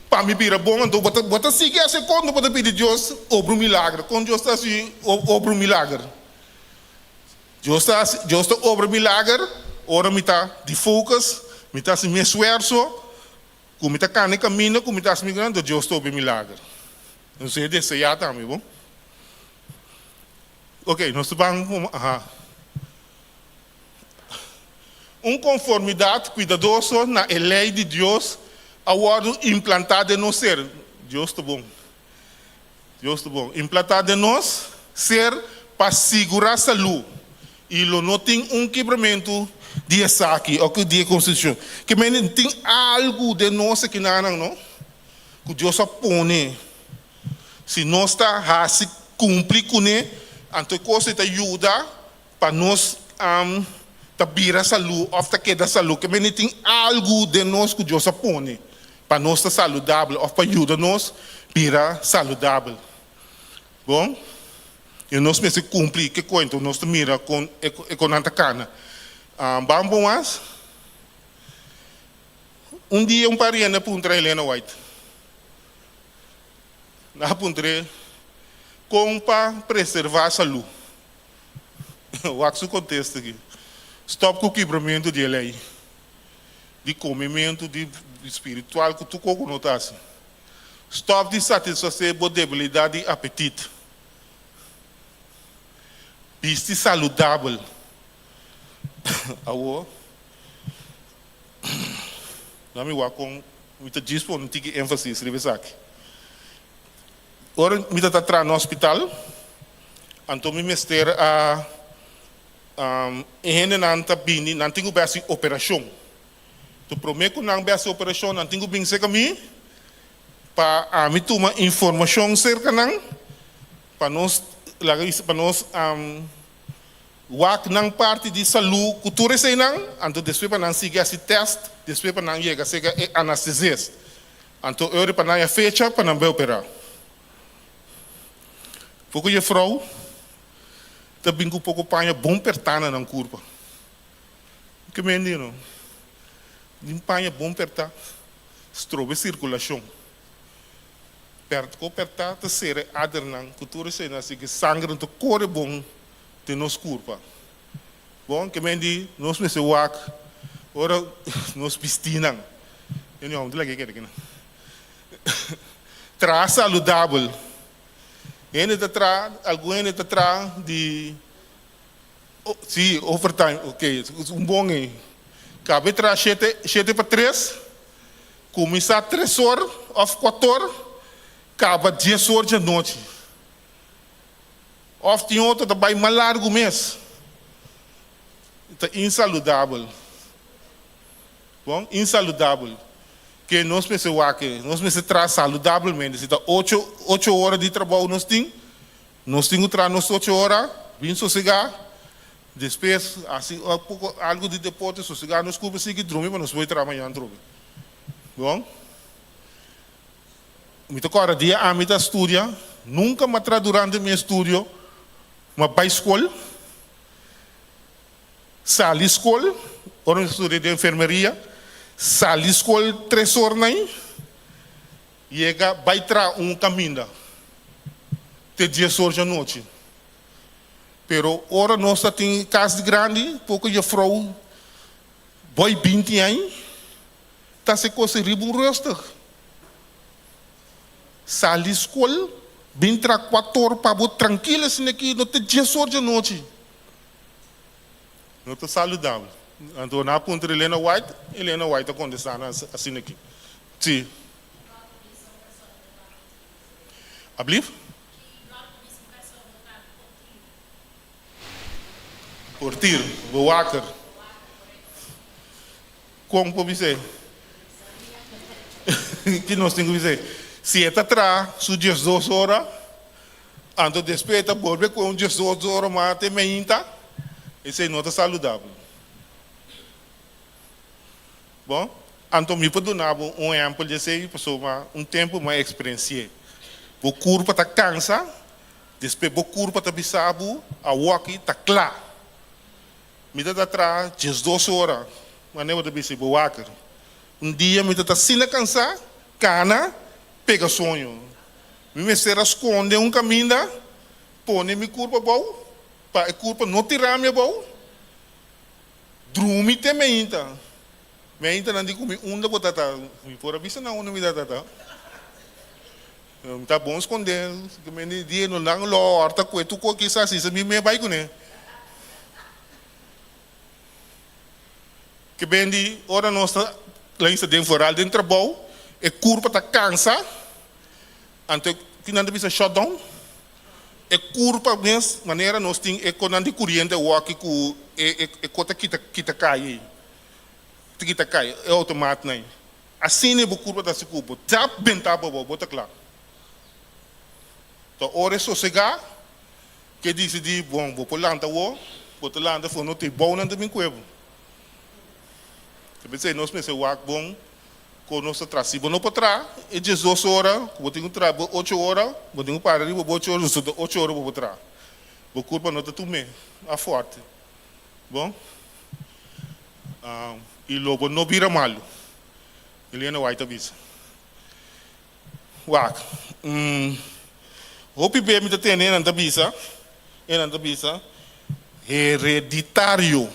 pa mi bira bon. Anto bo ta, bo ta sigui hasi kon bo ta pidi Dios obra un milager. Kon Dios ta hasi obra un milager? Dios ta hasi, Dios ta obra milager ora mi ta di focus, mi ta hasi mi esfuerso, ku mi ta kana e kaminda ku mi ta hasi mi gran, anto Dios ta obra e milager. Nos e deseá tambe, bon. Ok, nos ta ban aha. Un konformidat kuidadoso na e lei di Dios a wòrdu implantá den nos ser. Dios ta bon. Dios ta bon. Implantá den nos ser pa sigurá salú i lo no tin un kibramentu di esaki òf di e konstitushon. Ke mende tin algu den nos akinanan, no? Ku Dios a pone. Si nos ta hasi kumpli kuné, anto e kos ei ta yuda pa nos ta bira salú òf ta keda salú. Ke mende tin algu den nos ku Dios a pone pa nos ta saludabel òf pa yuda nos bira saludabel. Bon, i nos mester kumpli ke kuento nos ta mira kon e konan ta kana. Ban bon mas. Un dia un pariente a puntra Elena White. Nan a puntr'é kon pa preservá salú. Wak su kontesta aki, Stòp ku kibramentu di e lei, di komementu, di spiritual ku tur koko no ta hasi. Stòp di satisfasé bo debilidat di apetit. Bisti saludabel. Awor, nan mi wak kon. Mi ta djis pone un tiki énfasis riba esaki. Ora mi ta ta traha na hospital, anto mi mester a e hendenan ta bini, nan tin ku bai hasi operashon. Anto promé ku nan bai hasi operashon, nan tin ku bin serka mi pa ami tuma informashon serka nan pa nos laga bisa pa nos Wak nan parti di salú ku tur eseinan, anto despues pa nan sigui hasi tèst, despues pa nan yega serka e anastesist. Anto e ora pa nan ya fecha pa nan bai operá. Poko jefrou ta bin ku poko paña bon pertá na nan kurpa. Ke mende no? Tin paña bon pertá, strobe sirkulashon. Pert ko pertá ta sera e adernan ku tur eseinan, así ke sanger no ta kore bon den nos kurpa. Bon, ke men di nos mester wak ora nos bistinan. E no, mi ta laga e keda kinan. Traha saludabel. Hende ta traha, algun hende ta traha di, si, overtime, ok, un bon ei. Kabe traha shete, shete pa tres, kuminsá tres or òf kuator, kaba dies or djanochi. Of tin otro ta bai mas largu mes. Ta insaludabel. Bon, insaludabel. Ke nos mester wak, nos mester traha saludabelmente. Si ta ocho, ocho ora di trabou nos tin, nos tin ku traha nos ocho ora, bin sosegá, despues hasi un poko algu di deporte, sosegá nos kurpa, sigui drumi pa nos por traha mañana atrobe. Bon. Mi ta kòrda dia ami ta studia, nunka m'a traha durante mi estudio, m'a bai skol, sali skol, ora mi ta studia den enfermeria, sali skol tres or nai, yega bai traha un kaminda te dies or djanochi. Pero ora nos ta tin kas di grandi, poko jefrou boi binti aña, Ta se kos riba un rustig. Sali skol, bin tra kuator pa bo trankil asina aki, no te dies or dje nochi. No ta saludabel. Anto nan a puntra Elena White, Elena White a kontestá nan asina aki. Si. Ablief? Portier, bewaker. Kon por bis'é? Ki nos tin ku bis'é? Si e ta traha su diesdos ora, anto despues e ta bolbe ku un diesdos ora mas te meinta, esei no ta saludabel. Bon, anto mi por duna bo un ehèmpel di esei pasobra un tempu mi a eksperensi'é. Bo kurpa ta kansa, despues bo kurpa ta bisa bo awoki ta kla. Mi ta ta traha diesdos ora, manera bo ta bisa bo waker. Un dia mi ta ta asina kansá, kana, pega soño. Mi mester a skonde un kaminda, pone mi kurpa abou, pa e kurpa no tira mi abou. Drumi te meinta. Meinta nan di ku mi unda bo ta ta. Mi por a bisa nan unda mi ta ta. Mi ta bon skondé. Mi di no nan lo horta kue tur kos kisa si mi me bai kuné. Ke ben di ora nos ta laisa den foral den trabou e kurpa ta kansa anto ki nan ta bisa shutdown. E kurpa mes manera nos tin e konan di kuriente awor aki ku e e ko ta kita kita kai ei, ta kita kai e outomatnan ei. Asina bo kurpa ta hasi ku bo tap benta bo abou, bo ta kla. Ta ora e sosegá ke disidí, bon, bo por lanta awor, bo ta lanta for no te bounan ta bin kue bo. Ta p'esei nos mester wak bon Kon nos ta traha? Si bo no por traha e diesdos ora ku bo tin ku traha, bo ocho ora, bo tin ku para riba bo ocho ora, so ta ocho ora bo por traha. Bo kurpa no ta tum'é a fòrte. Bon? I lo bo no bira malu. Elena White ta bisa. Wak, hopi be mi ta tende nan ta bisa, e nan ta bisa, hereditario.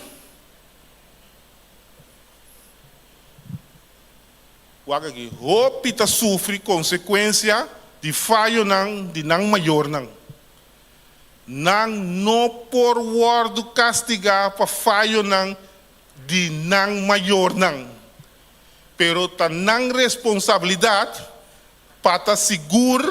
Wak aki, hopi ta sufri konsekuensia di fayonan di nan mayornan. Nan no por wòrdu kastigá pa fayonan di nan mayornan, pero ta nan responsabilidat pa ta sigur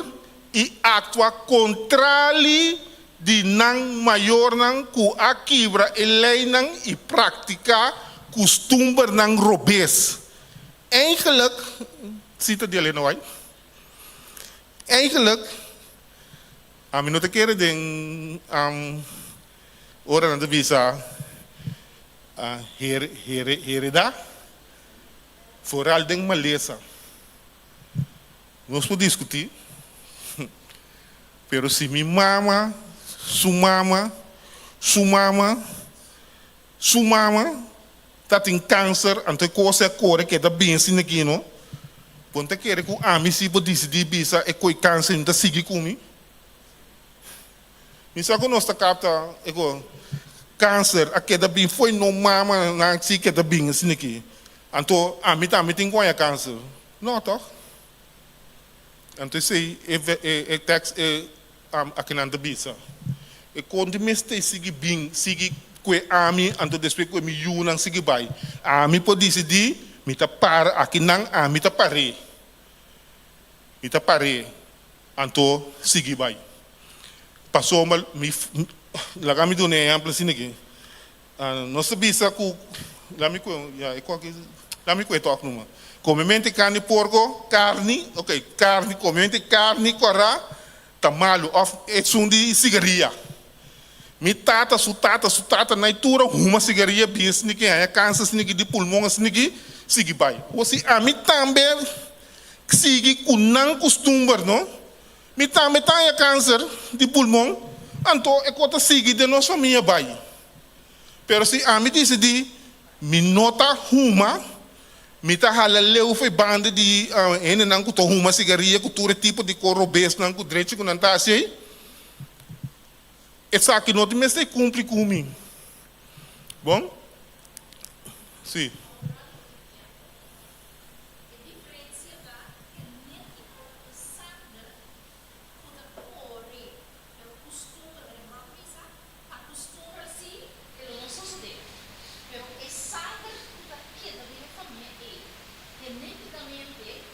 i aktua kontrali di nan mayornan ku a kibra e leinan i praktiká kustumbernan robes. Eigenlijk, sita di Elena White, eigenlijk, ami no ta kere den ora nan ta bisa heredá, foral den malesa. Nos por diskutí, pero si mi mama, su mama, su mama, su mama ta tin kanser, anto e kos a kore keda bin asina aki no, bo no ta kere ku ami si por disidí bisa e koi kanser no ta sigui ku mi? Mi sa ku nos ta kapta e kos, kanser a keda bin fo'i no mama nan si keda bin asina aki, anto ami tambe tin ku haña kanser. No, tòg? Anto esei e e tèks e akinan ta bisa. E kon di mester sigui bin, sigui ku e ami, anto despues ku e mi yunan sigui bai. Ami por disidí, mi ta para akinan, ami ta par'é. Mi ta par'é, anto sigui bai. Pasobra mi, laga mi duna e ehèmpel asina aki. Nos ta bisa ku, lami ku, ya e koki, lami ku e tok numa. Komemente karni porko, karni, ok, karni, komemente karni kòrá ta malu òf esun di sigaria. Mi tata, su tata, su tata na e tur a huma sigaria bien sniki, haña kanser sniki di pulmon sniki, sigui bai. Awor si ami tambe sigui ku nan kustumber no, mi tambe ta haña kanser di pulmon, anto e kos ta sigui den nos famia bai. Pero si ami disidí mi no ta huma, mi ta hala leu for e banda di hendenan ku ta huma sigaria ku tur e tipo di kos robesnan ku drechi ku nan ta hasi ei, esaki no ta mester kumpli ku mi. Bon? Sí. E diferensia ta genétiko ku sanger ku ta kore Pero kustumber, mi no a bisa pa kustumber si e lo no sosodé. Pero e sanger ku ta keda den e famia ei, genétikamente.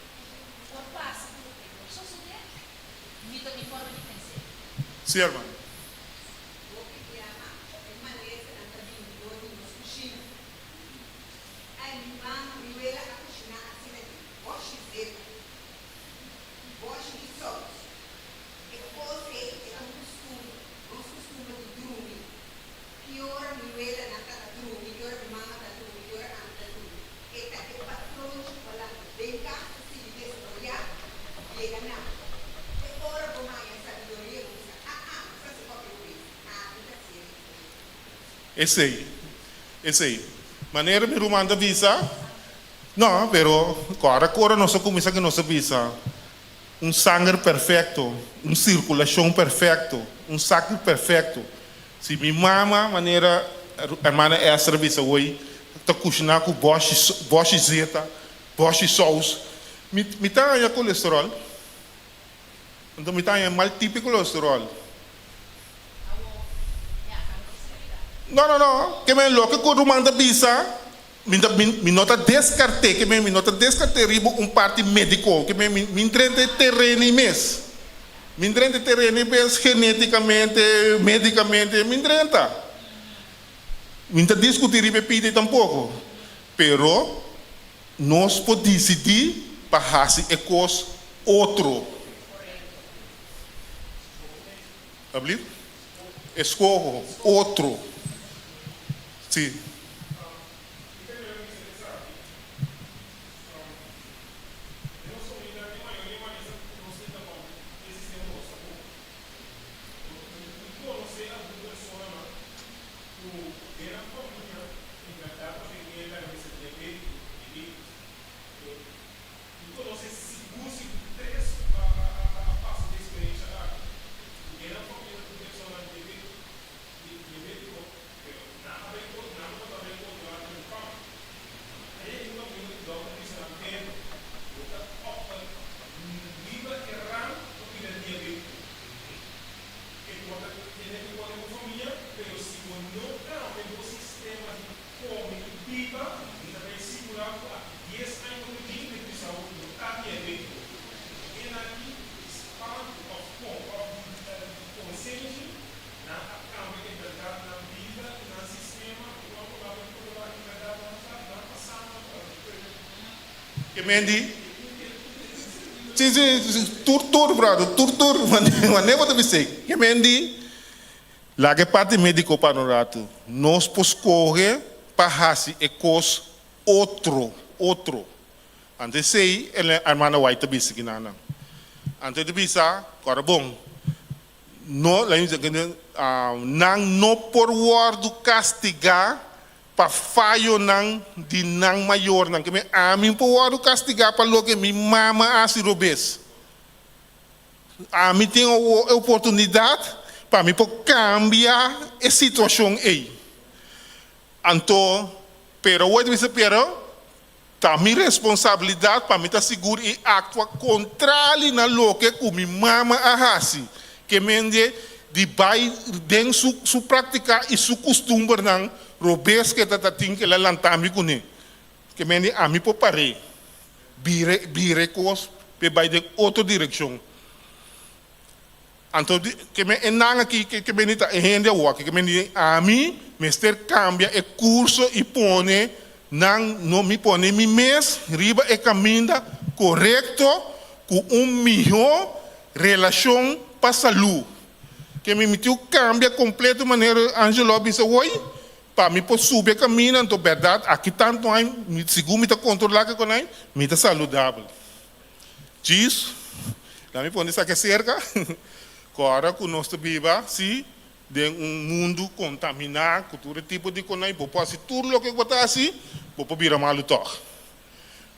Sí, hermano. Hopi biaha e malesanan ta bini dor di nos kushina. Ay, mi mama, mi wela a kushiná asina di bòshi zeta, bòshi di sous. E kos ei e ta un kustumber, nos kustumber di drumi. Ki ora mi welanan ta ta drumi, ki ora mi mama ta drumi, ki ora ami ta drumi. E ta e patronchi ku a lanta den kas ta sigui desaroyá, yega na bo. Te ora bo haña sabiduria bo bisa, Ah, ah, bo sa si papia bo bes, ami ta hasié diferente. Esei, esei. Manera mi ruman ta bisa, No, pero kòrda ku ora nos a kuminsá ku nos a bisa un sanger perfekto, un sirkulashon perfekto, un sakri perfekto. Si mi mama, manera hermana Esther a bisa hoy, ta kushiná ku bòshi bòshi zeta, bòshi sous, mi mi ta haña kolesteròl. Anto mi ta haña mal tipo di kolesteròl. No, no, no. Ke men loke ku ruman ta bisa, mi ta mi mi no ta deskart'é, ke men mi no ta deskart'é riba un parti médiko, ke men mi mi drenta e tereno ei mes. Mi drenta e tereno ei mes genétikamente, médikamente, mi drenta. Mi no ta diskutí riba e pida ei tampoko. Pero nos por disidí pa hasi e kos otro. Alsjeblieft? Eskoho otro. Sí. Ke men di, Si, si, tur tur, brother, tur tur, wanneer bo ta bis'é? Ke men di, Laga e parti médiko para un ratu. Nos por skohe pa hasi e kos otro, otro. Anto esei e hermana White ta bisa kinanan. Anto e ta bisa, Kòrda bon, no, nan no por wòrdu kastigá pa fayonan di nan mayornan. Ke men ami por wòrdu kastigá pa loke mi mama a hasi robes. Ami tin e oportunidat pa mi por kambia e situashon ei. Anto, pero awor e ta bisa, pero ta mi responsabilidat pa mi ta sigur i aktua kontrali na loke ku mi mama a hasi, ke mende di bai den su su praktika i su kustumbernan robes ke ta ta tin ke la lanta mi kuné. Ke mende ami por par'é, bira bira e kos p'e bai den otro direkshon. Anto di ke men e nan aki ke ke bini ta e hende awor aki ke men di ami mester kambia e kurso i pone nan no mi pone mi mes riba e kaminda korekto ku un mihó relashon pa salú. Ke mi mi tin ku kambia kompleto manera Angelo a bisa hoy pa mi por subi e kaminda anto bèrdat aki tantu aña mi sigur mi ta kontrolá ke konai mi ta saludabel. Djis, laat mi pone esaki aserka, ku ora ku nos ta biba, sí, den un mundu kontaminá ku tur e tipo di konai, bo por hasi tur loke ku bo ta hasi, bo por bira malu tòg.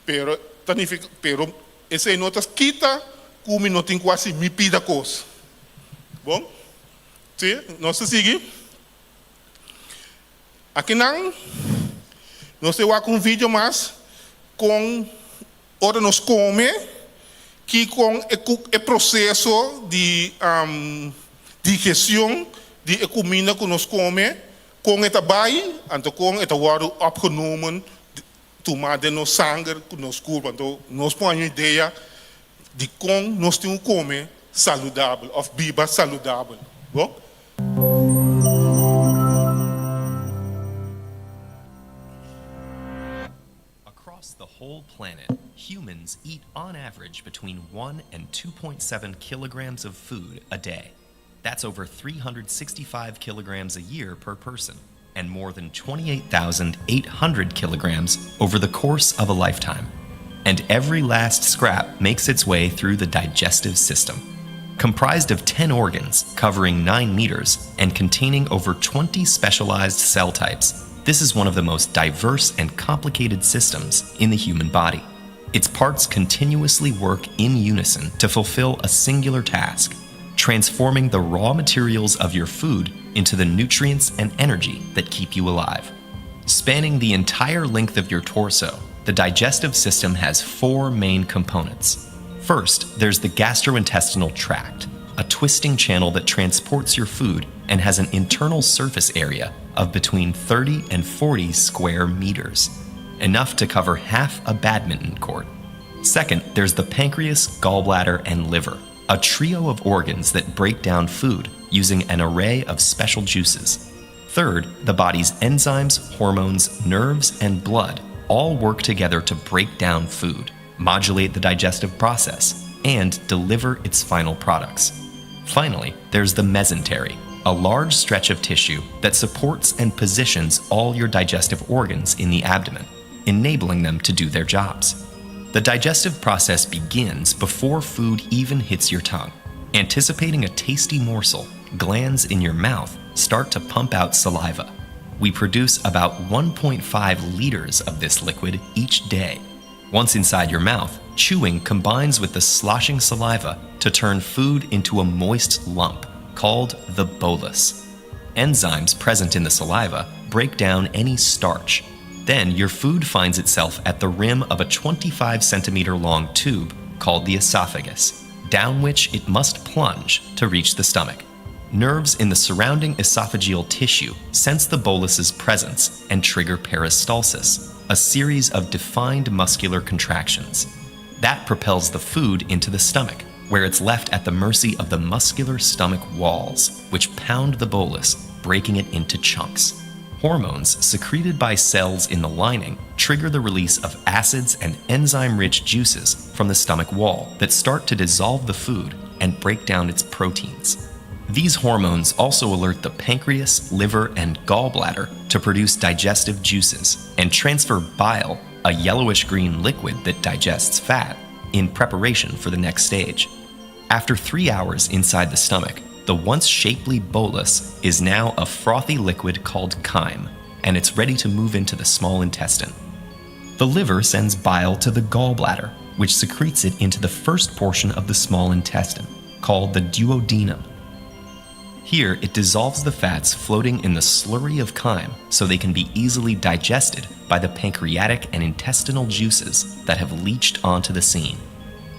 Pero ta nifiká, pero esei no ta kita ku mi no tin ku hasi mi pida kos. Bon? Sí, nos ta sigui. Akinan nos ta wak un video mas kon Ora nos kome, ki kon e e proseso di digestion di e kuminda ku nos kome, kon e ta bai, anto kon e ta wòrdu opgenomen, tumá den nos sanger ku nos kurpa. Anto nos por haña un idea di kon nos tin ku kome saludabel òf biba saludabel. Bon? Across the whole planet, humans eat on average between 1 and 2.7 kilograms of food a day. That's over 365 kilograms a year per person, and more than 28,800 kilograms over the course of a lifetime. And every last scrap makes its way through the digestive system. Comprised of 10 organs, covering 9 meters, and containing over 20 specialized cell types, this is one of the most diverse and complicated systems in the human body. Its parts continuously work in unison to fulfill a singular task transforming the raw materials of your food into the nutrients and energy that keep you alive. Spanning the entire length of your torso, the digestive system has four main components. First, there's the gastrointestinal tract, a twisting channel that transports your food and has an internal surface area of between 30 and 40 square meters, enough to cover half a badminton court. Second, there's the pancreas, gallbladder, and liver, a trio of organs that break down food using an array of special juices. Third, the body's enzymes, hormones, nerves, and blood all work together to break down food, modulate the digestive process, and deliver its final products. Finally, there's the mesentery, a large stretch of tissue that supports and positions all your digestive organs in the abdomen, enabling them to do their jobs. The digestive process begins before food even hits your tongue. Anticipating a tasty morsel, glands in your mouth start to pump out saliva. We produce about 1.5 liters of this liquid each day. Once inside your mouth, chewing combines with the sloshing saliva to turn food into a moist lump called the bolus. Enzymes present in the saliva break down any starch. Then your food finds itself at the rim of a 25 centimeter long tube called the esophagus, down which it must plunge to reach the stomach. Nerves in the surrounding esophageal tissue sense the bolus's presence and trigger peristalsis, a series of defined muscular contractions. That propels the food into the stomach, where it's left at the mercy of the muscular stomach walls, which pound the bolus, breaking it into chunks. Hormones secreted by cells in the lining trigger the release of acids and enzyme rich juices from the stomach wall that start to dissolve the food and break down its proteins. These hormones also alert the pancreas, liver, and gallbladder to produce digestive juices and transfer bile, a yellowish green liquid that digests fat, in preparation for the next stage. After three hours inside the stomach, the once shapely bolus is now a frothy liquid called chyme, and it's ready to move into the small intestine. The liver sends bile to the gallbladder, which secretes it into the first portion of the small intestine, called the duodenum. Here, it dissolves the fats floating in the slurry of chyme so they can be easily digested by the pancreatic and intestinal juices that have leached onto the scene.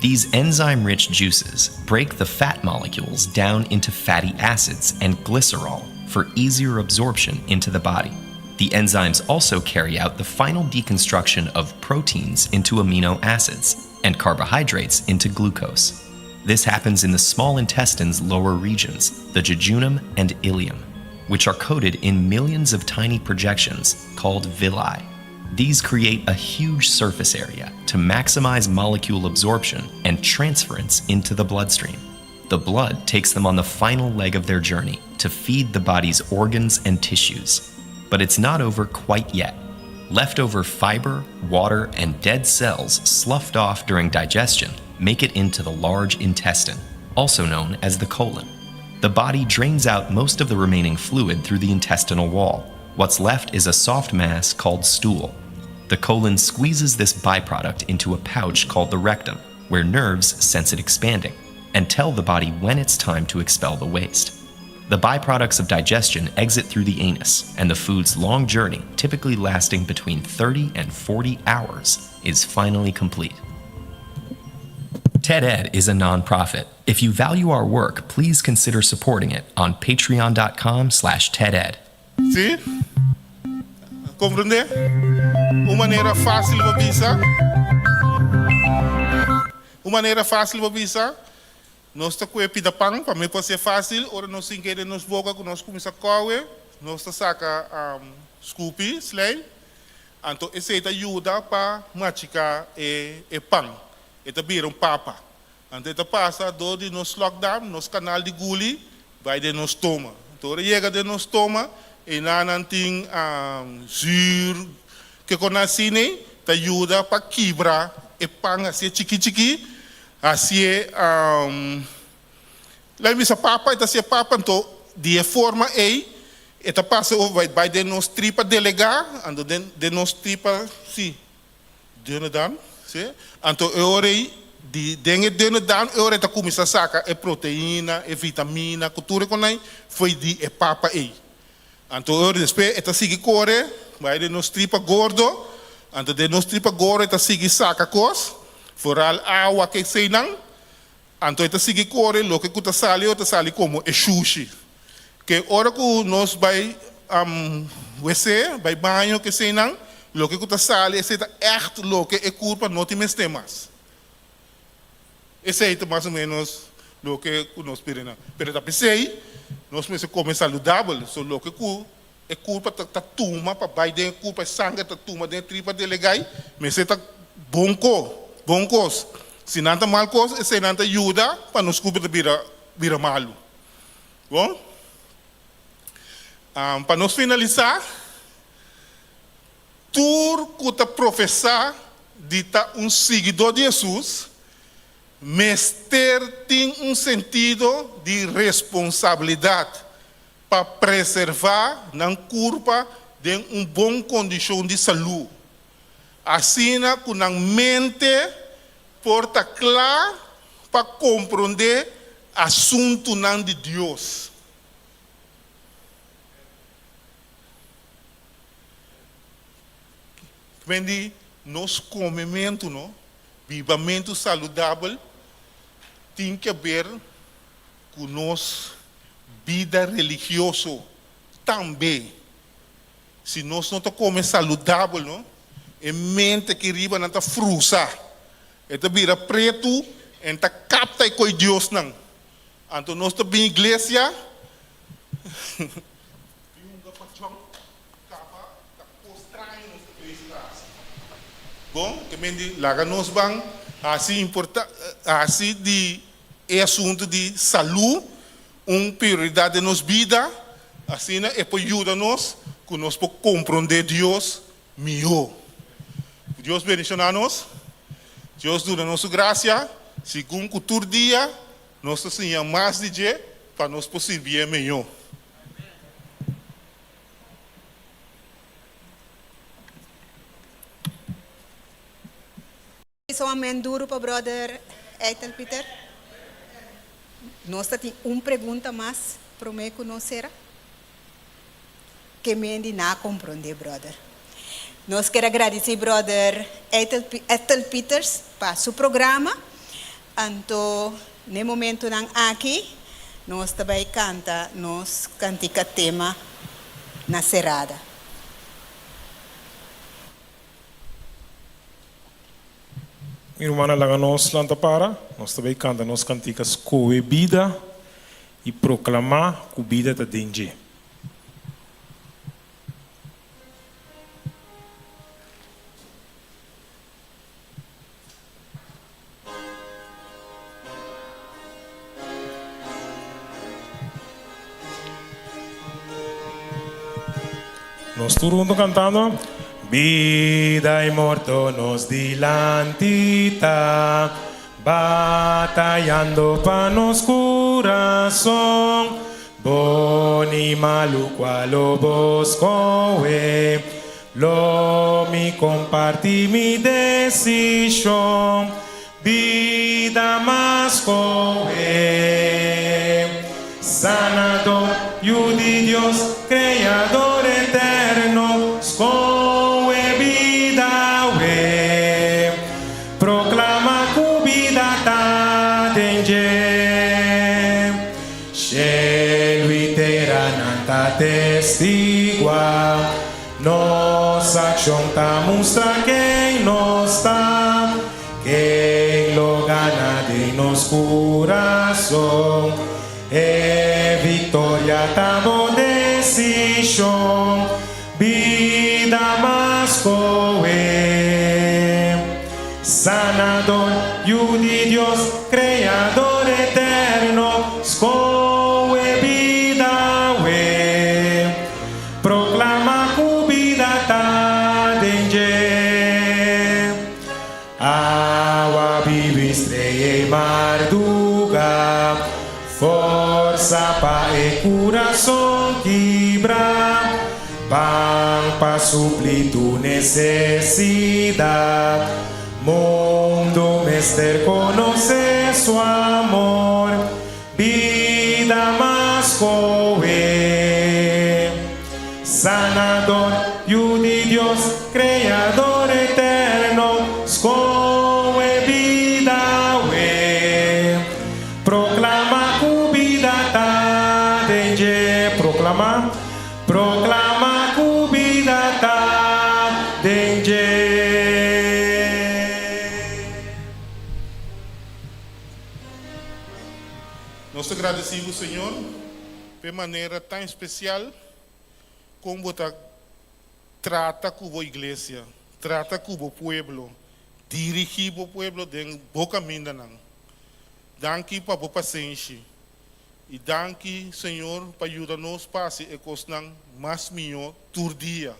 These enzyme rich juices break the fat molecules down into fatty acids and glycerol for easier absorption into the body. The enzymes also carry out the final deconstruction of proteins into amino acids and carbohydrates into glucose. This happens in the small intestine's lower regions, the jejunum and ileum, which are coated in millions of tiny projections called villi. These create a huge surface area to maximize molecule absorption and transference into the bloodstream. The blood takes them on the final leg of their journey to feed the body's organs and tissues. But it's not over quite yet. Leftover fiber, water, and dead cells sloughed off during digestion make it into the large intestine, also known as the colon. The body drains out most of the remaining fluid through the intestinal wall. What's left is a soft mass called stool. The colon squeezes this byproduct into a pouch called the rectum, where nerves sense it expanding and tell the body when it's time to expel the waste. The byproducts of digestion exit through the anus, and the food's long journey, typically lasting between 30 and 40 hours, is finally complete. TED Ed is a nonprofit. If you value our work, please consider supporting it on patreon.com slash TEDEd. Sí? Komprondé? Un manera fásil pa bisa. Un manera fásil pa bisa. Nos ta kue pida pan pa mi por ser fásil. Ora nos sinke den nos boka ku nos kuminsá kowe, nos ta saka skupi, slijm. Anto esei ta yuda pa machiká e e pan. E ta bira un papa. Anto e ta pasa dor di nos slokdarm, nos kanal di guli, bai den nos stoma. Anto ora e yega den nos stoma, einan nan tin zuur, kiko nan asina ei, ta yuda pa kibra e pan hasié chikí chikí, hasié, laat mi bisa papa, e ta hasié papa, anto di e forma ei e ta pasa over bai den nos tripa delegá, anto den den nos tripa, sí. Dunne darm, sí. Anto e ora ei, di den e dunne darm e ora ei ta kuminsá saka e proteina, e vitamina ku tur e konai foi di e papa ei. Anto e ora despues e ta sigui kore bai den nos tripa gordo, anto den nos tripa gordo e ta sigui saka kos, foral awa ke eseinan, Anto e ta sigui kore, loke ku ta sali o ta sali komo e shushi. Ke ora ku nos bai wc, bai baño ke eseinan, loke ku ta sali esei ta ègt loke e kurpa no tin mester mas. Esei ta mas o ménos loke ku nos pidi nan. Pero ta p'esei nos mester kome saludabel, so loke ku e kurpa ta tuma pa bai den e kurpa, e sanger ta tuma den e tripa delegai, mester ta bon ko, bon kos. Si nan ta mal kos, eseinan ta yuda pa nos kurpa ta bira bira malu. Bon, pa nos finalisá, tur ku ta profesá di ta un siguidó di Hesus mester tin un sentido di responsabilidat pa preservá nan kurpa den un bon kondishon di salú, asina ku nan mente por ta kla pa komprondé asuntunan di Dios. Ven di nos komementu, no? Bibamentu saludabel tin ke ber ku nos bida religioso tambe. Si nos no ta kome saludabel, no, e mente aki riba nan ta frusa, e ta bira pretu, e ta kapta e koi Diosnan. Anto nos ta bin iglesia, bin hunga pachon, kaba ta kos straño nos ta bezig ta hasi. Bon, ke men di laga nos ban hasi importa, hasi di e asuntu di salú un prioridat den nos bida, asina e por yuda nos ku nos por komprondé Dios mihó. Dios bendishoná nos, Dios duna nos su grasia, segun ku tur dia nos ta siña mas di dje pa nos por sirbié mihó. Bisa un amen duru pa brother Eitel Pieter. Nos ta tin un pregunta mas prome ku nos sera. Ke mendi na komprondé brother. Nos kier a gradisí brother Eitel Ethel Pieters pa su programa. Anto n'e momentunan aki nos ta bai kanta nos kantika tema na serada. Mi rumannan laga nos lanta para, nos ta bay canta nos cantica Scohe Bida y proclama cu bida ta den dje. Nos tur hunto cantando. Bida y morto nos dilanti ta, batayando pa nos curazon. Bon y malu cual lo bo scohe, lo mi comparti mi decision. Bida mas kohe. Sanador, Yu di Dios, Kreador eterno, skohe bida awe. Proklama ku bida ta den dje. Shelu i tera nan ta testigua. Nos akshon ta mustra ken nos ta, ken lo gana den. den nos kurason. E viktoria ta bo desishon, bida mas skohe. Sanador, Yu di Dios, Kreador eterno, skohe bida awe. Proklama ku bida ta den dje. Awa bibu i strea i marduga, forsa pa e kurason kibrá, pan pa supli tur nesesidat. Mundu mester konosé su amor, bida mas skohe. Sanador, Yu di Dios, Kreador eterno, skohe bida awe. Proklama ku bida ta den dje. Proklama, proklama ku bida ta den dje. Nos ta gradisí bo, Señor, p'e manera tan espesial kon bo ta trata ku bo iglesia, trata ku bo pueblo, dirigí bo pueblo den bo kamindanan. Danki pa bo pasenshi i danki, Señor, pa yuda nos pa hasi e kosnan mas mihó tur dia.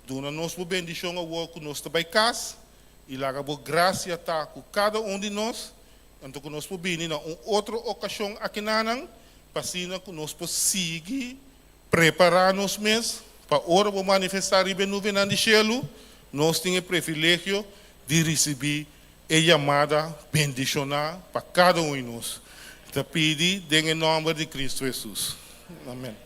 Duna nos bo bendishon awor ku nos ta bai kas i laga bo grasia ta ku kada un di nos, anto ku nos por bini na un otro okashon akinanan pa asina ku nos por sigui prepará nos mes pa ora bo manifestá riba e nubenan di shelu, nos tin e privilegio di risibí e yamada bendishoná pa kada un di nos. Ta pidi den e nòmber di Kristu Hesus. Amèn.